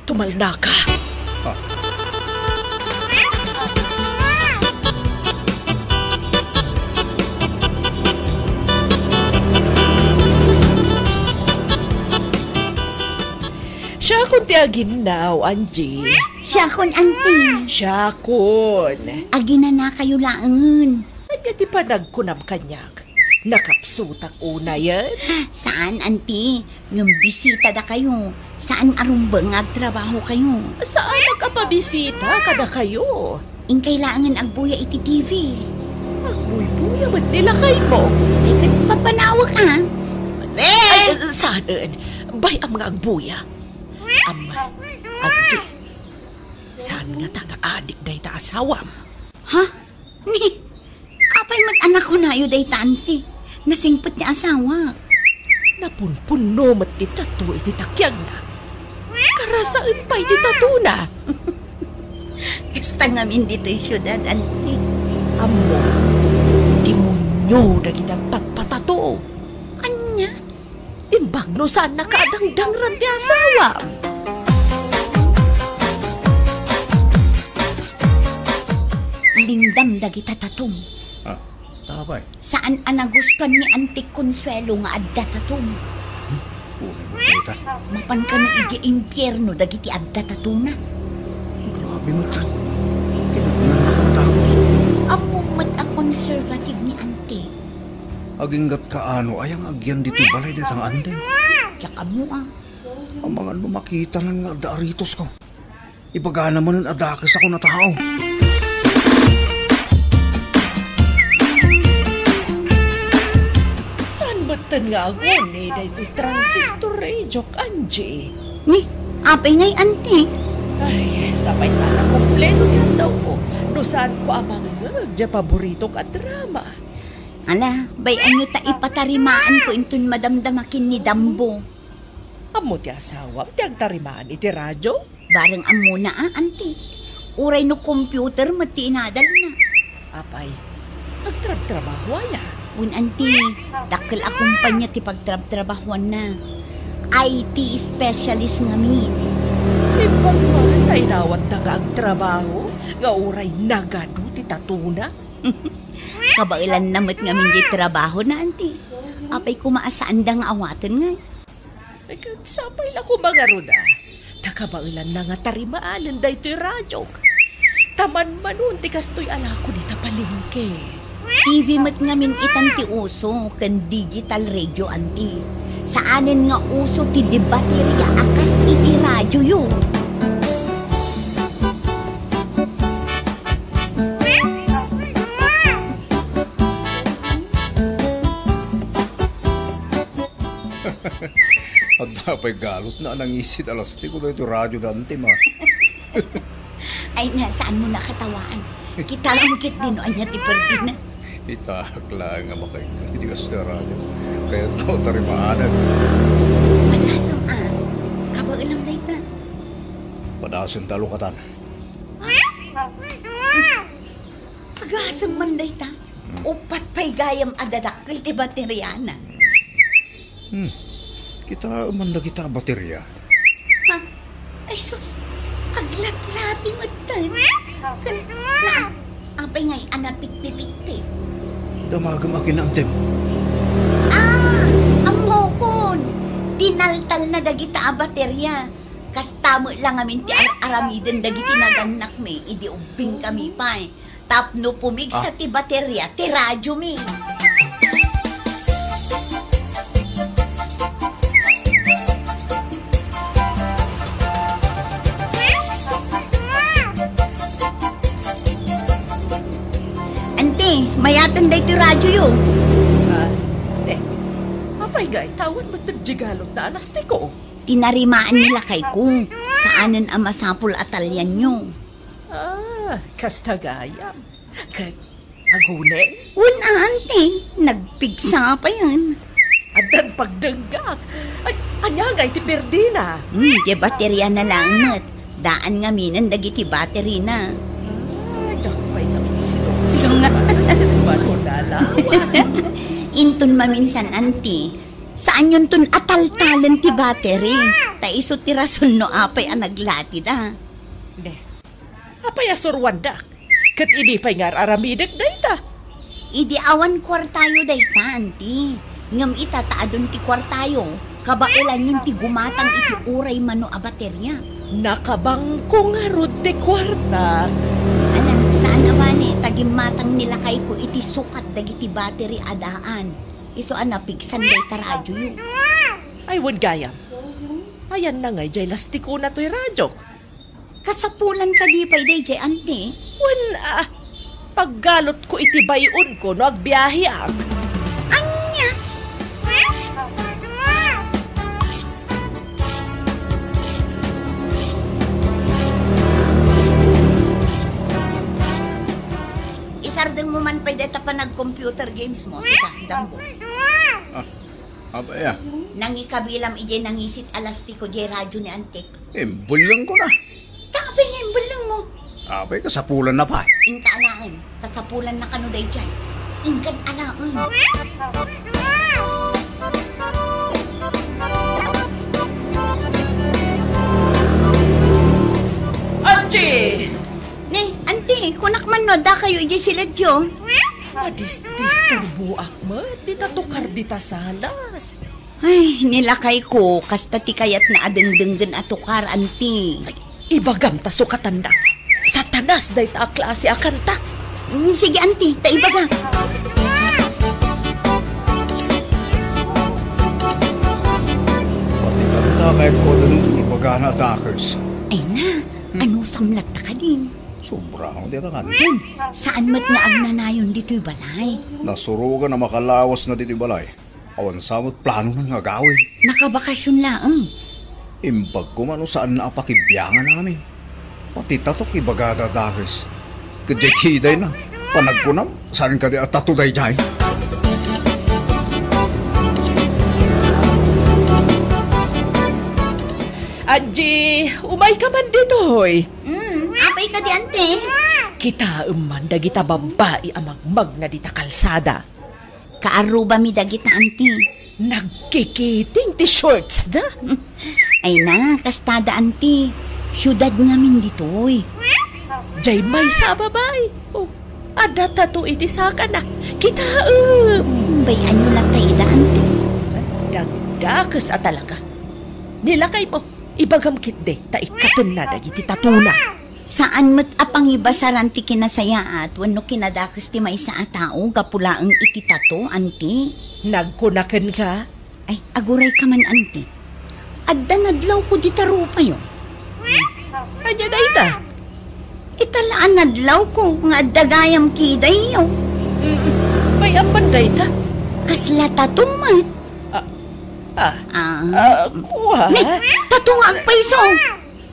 Tumalnaka. Ah. Siakon ti aginnaw, Angie. Siakon, Auntie. Siakon. Aginanakayo laengen. Ania ti panagkunam kaniak? Nakapsutak unayen? Saan, Auntie. Ngem bisita dakayo. Saan a rumbeng nga agtrabaho kayo. Saanak a pabisita kadakayo. Inkay laengen agbuya iti T V. Agbuybuya met ni lakaymo. Ay, ket papanawek, a. Ay, saanen. Bay-am nga agbuya. Am, Angie, saan ngata nga adik dayta asawam? Ha? Ni, apay met a nakunayo dayta, Auntie? Nasingpet ni asawa. Napunpunno met ti tato iti takiagna. Karasaen pay ti tatona. Kasta ngamin ditoy siudad, Auntie. Ammo, demonio dagiti agpatpatato. Ania? Imbag no saannaka a dangdangran ti asawam. Lindam dagita tatom. Ah, apay? Saan a nagustuan ni Auntie Consuelo nga adda tatom. Hmm? Uray mo dayta. Mapan kano idiay impierno dagiti adda tatona. Grabe met. Tinukngan na ka natapos. Ammom met a conservative ni Auntie. Aginggat kaano aya nga agyan ditoy balay dayta nga Andeng? Diak ammo, a. Amangan no makitanan nga adda aritosko. Ibagana manen a dakes ako a tao. Saan met Ten nga aguni daytoy transistor radio, Angie. Ni, apay ngay, anti? Ay, sapay sana kompleto ti andawko no saanko a mangngeg diay paboritok a drama. Ala, bay-anyo ta ipatarimaanko inton madamdama ken ni Dambo. Ammo ti asawam ti agtarimaan iti radio? Bareng ammona a, anti. Uray no computer met ti inadalna. Apay, agtrabtrabaho aya? Wen, anti, dakkel a kumpanya ti pagtrabtrabahoanna. I T specialist ngamin. Imbag man ta inawatda nga agtrabaho nga uray nagadu ti tatona. Kabaelanna met ngamin diay trabahona, anti. Apay koma a saanda nga awaten ngay? Ay, sapay la koma ngarud a ta kabaelanna nga tarimaanen daytoy radiok. Ta manmanon ti kastoy a lako dita palengke. T V met ngamin itan ti uso ken digital radio, anti. Saanen nga uso ti debateria a kas iti radioyo. Adda pay galotna a nangisit a lastiko daytoy radio da, anti, ma. Ay na, saanmon a katawaan? Kitaem ketdi no ania ti perdina. Itaak laeng a makaikkan iti kastoy a radio. Kayatko a tarimaanen. Padasem a. Kabaelam dayta. Padasem ta lukatan. Agasem man dayta. Hmm. Uppat pay gayam a dadakkel ti bateriana. Hmm. Kitaem man dagita a bateria. Ha? Ay sus, aglatlati metten. Ken, na, apay ngay a napitpipitpit? Damagem a kinamtip. Ah, ammokon. Tinaltalna dagita a bateria. Kasta met la ngamin ti ar-aramiden dagiti nagannakmi idi ubbingkami pay. Tapno pumigsa ti bateria ti radiomi. Anti, mayaten daytoy radioyo. Ah, eh, apay ngay, awan met ti galotna a lastiko? Tinarimaan ni lakayko, saanen a masapul a talianyo. Ah, kasta gayam. Ket agunen? Wen a, anti, nagpigsa payen. Addan pagdenggak. Ay, ania ngay ti perdina? Hmm, diay bateriana laeng met. Daan ngaminen dagiti baterina. Ah, diak pay naminsino. Isu nga. Baro na lawas. Inton maminsan, anti, saanyonton a taltalen ti bateri. Ta isu ti rason no apay a naglatida. Ne. Apay a suruandak? Ket idi pay nga ar-aramidek dayta? Idi awan kuartayo dayta, anti. Ngem ita ta adun ti kuartayo, kabaelanyon ti gumatang iti uray mano a bateria. Nakabangko ngarud ti kuartak. Ala, saan a bale, ta gimmatang ni lakayko iti sukat dagiti bateri a daan. Isu a napigsan dayta radioyo. Ay, wen gayam. Ayanna ngay diay lastikona toy radiok? Kasapulan kadi pay daydiay, anti? Wen, ah, paggalotko iti bay-onko no agbiaheak. Ania? Isardengmo man pay dayta panag-computer games mo, sika, Dambo. Ah, abaya. Nangikabilam idiay nangisit a lastiko diay radio ni anti. Imbellengko na. Ta apay nga imbellengmo? Apay, kasapulanna pay. Inka alaen. Kasapulanna kano daydiay. Inkan alaen. Angie! Ni, anti, kunak man no, adda kayo idiay siledyo. Madisdisturboak met dita tukar dita salas. Ay, ni lakayko, kasta ti kayatna a dengdenggen a tukar, anti. Ay, ibagam ta sukatanna. Satanas dayta a klase a kanta. Mm, sige, anti, ta ibaga. Pati kanta kayatko denggen, ibagana a takes. Ay na, hmm. Anusam latta kadin? Sobra, no, di ta kanton. Saan met nga agnanayon ditoy balay? Nasurogan a makalawasna ditoy balay. Awan sa met planona nga agawid. Nakabakasyon laeng. Imbag koma no saanna a pakibiangan amin. Pati tatok ibagada dakes. Ket diay kidayna, panagkunam, saan kadi a tato daydiay? Angie, umayka man ditoy. Mm, apay kadi, ante? Kitaem man dagita babbai a magmagna dita kalsada. Kaarrubami dagita, anti. Nagkikiting ti shorts da. Ay na, kastada, anti. Siudad ngamin ditoy. Jay maysa a babai. Oh, adda tato iti sakana. Kitaem. Bay-anyo latta ida, anti. Dagdakes a talaga. Ni lakaymo, ibagam ketdi ta ikkatenna dagiti tatona. Saan met a pangibasaran ti kinasayaat wenno kinadakes ti maysa a tao gapu laeng iti tato, anti? Nagkuna kenka? Ay, agurayka man, anti. Adda nadlawko dita rupayo. Ania dayta? Ita la a nadlawko nga adda gayam kidayyo. Mm, mayamman dayta? Kasla tato met. Ah, ah, Ah. ah, kua? Ni, tato nga agpayso.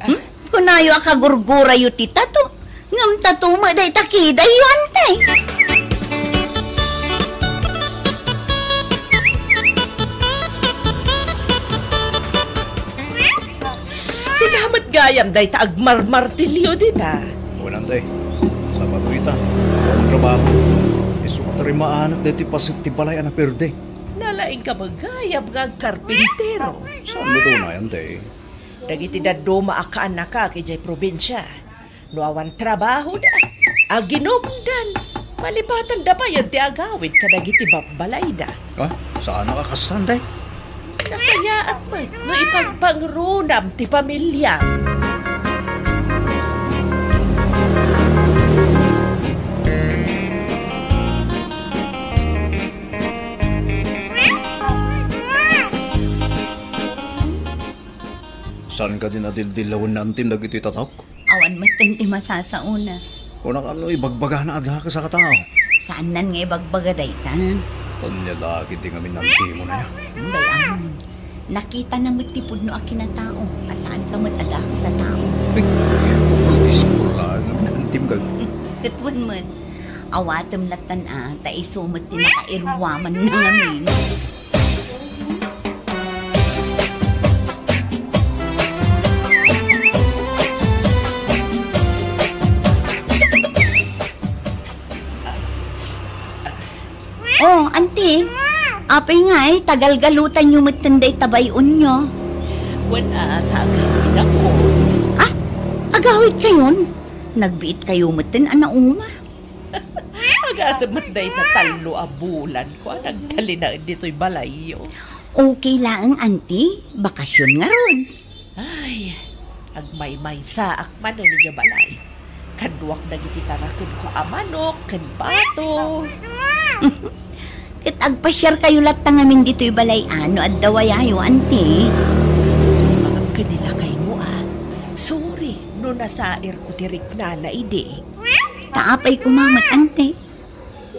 Hmm? Kunayo a kagurgurayo ti tato. Ngem tato met dayta kidayyo, anti. Sika met gayam dayta agmarmartilyo dita. Wen, anti. Sabado ita. Awan trabaho. Isu a tarimaanat daytoy paset ti balay a naperde. Nalaingka met gayam nga agkarpintero. Saan met unay, anti? Dagiti dadduma a kaannakak idiay probinsia, no awan trabahoda, aginumdan, malipatandayo pay ti agawid kadagiti babbalayda. Ah, saan a kasta, anti? Nasayaat met no ipagpangrunam ti pamiliam. Saan kadi a dildilawennam dagiti tatok? Awan metten ti masasaona. Kunak, no ibagbagana a dakes a katao. Saannan nga ibagbaga dayta. Ania la ketdi ngamin antimo na ya? Bay-am. Nakitana met ti pudno a kinatao, a saanka met a dakes a tao. Ay, iskor laeng ngamin antim gag- Ket wen met, awatem lattan a, ta isu met ti nakairuamanna ngamin. Oh, anti. Apay ngay, ta galgalutanyo metten dayta bay-onyo. Wen a, ta agawidakon. Ah, agawidkayon? Nagbiitkayo metten a nauma. Agasem met dayta tallo a bulanko a nagtalinaed ditoy balayyo. Okay laeng, anti. Bakasyon ngarud. Ay, agmaymaysaak manen idiay balay. Kaduak dagiti tarakenko a manok ken bato. Ket agpasiarkayo latta ngamin ditoy balay a no adda wayayo, anti. Imbagak ken ni lakaymo a, sorry no nasairko ti riknana idi. Ta apay koma met, anti?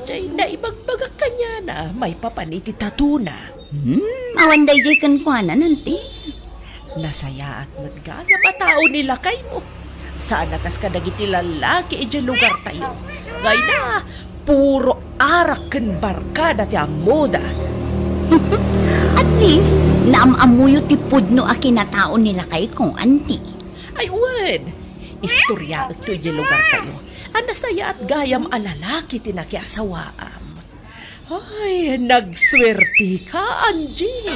Jay naibagbagak kaniana maipapan iti tatona. Hmm, awan dayjay kenkuana, anti? Nasayaat met gayam a tao ni lakaymo. Saan a kas kadagiti lallaki idiay lugartayo. Nga ida, puro arak ken barkada ti ammoda. At least, naam-ammoyo ti pudno a kinatao ni lakayko, anti. Ay, wen, istoriaekto idiay lugartayo a nasayaat gayam a lalaki ti nakiasawaam. Ay, nagsuertika, Angie.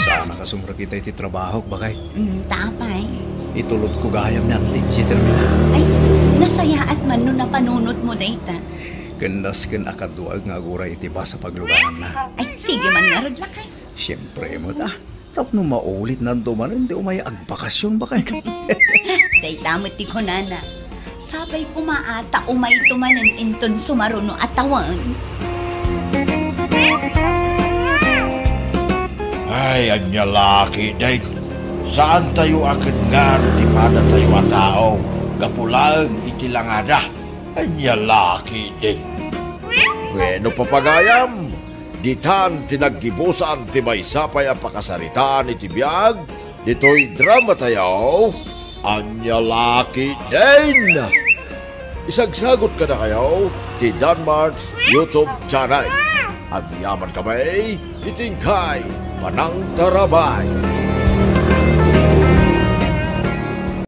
Saan a kasumrekita iti trabahok, baket? Mm, ta apay? Itulodko gayam ni anti iti terminal. Ay, nasayaat man no napanunotmo dayta. Ken nasken a kaduak nga aguray iti bus a paglugananna. Ay, sige man ngarud, lakay. Siempre met, ah. Tapno maulitnan manen ti umay agbakasyon, baket. Dayta met ti kunana. Sapay koma a ta umayto manen inton sumaruno a tawen. Ay, ania la ketdin? Saantayo a kenngar ti padatayo a tao gapu laeng ti langada. Ania la ketdin. Wenno, papagayam, ditan ti naggibusan ti maysa pay a pakasaritaan iti biag ditoy dramatayo. Ania la ketdin. Isagsagot kadakayo ti Danmart's YouTube channel. Agyaman kami iti inkay panangtarabay.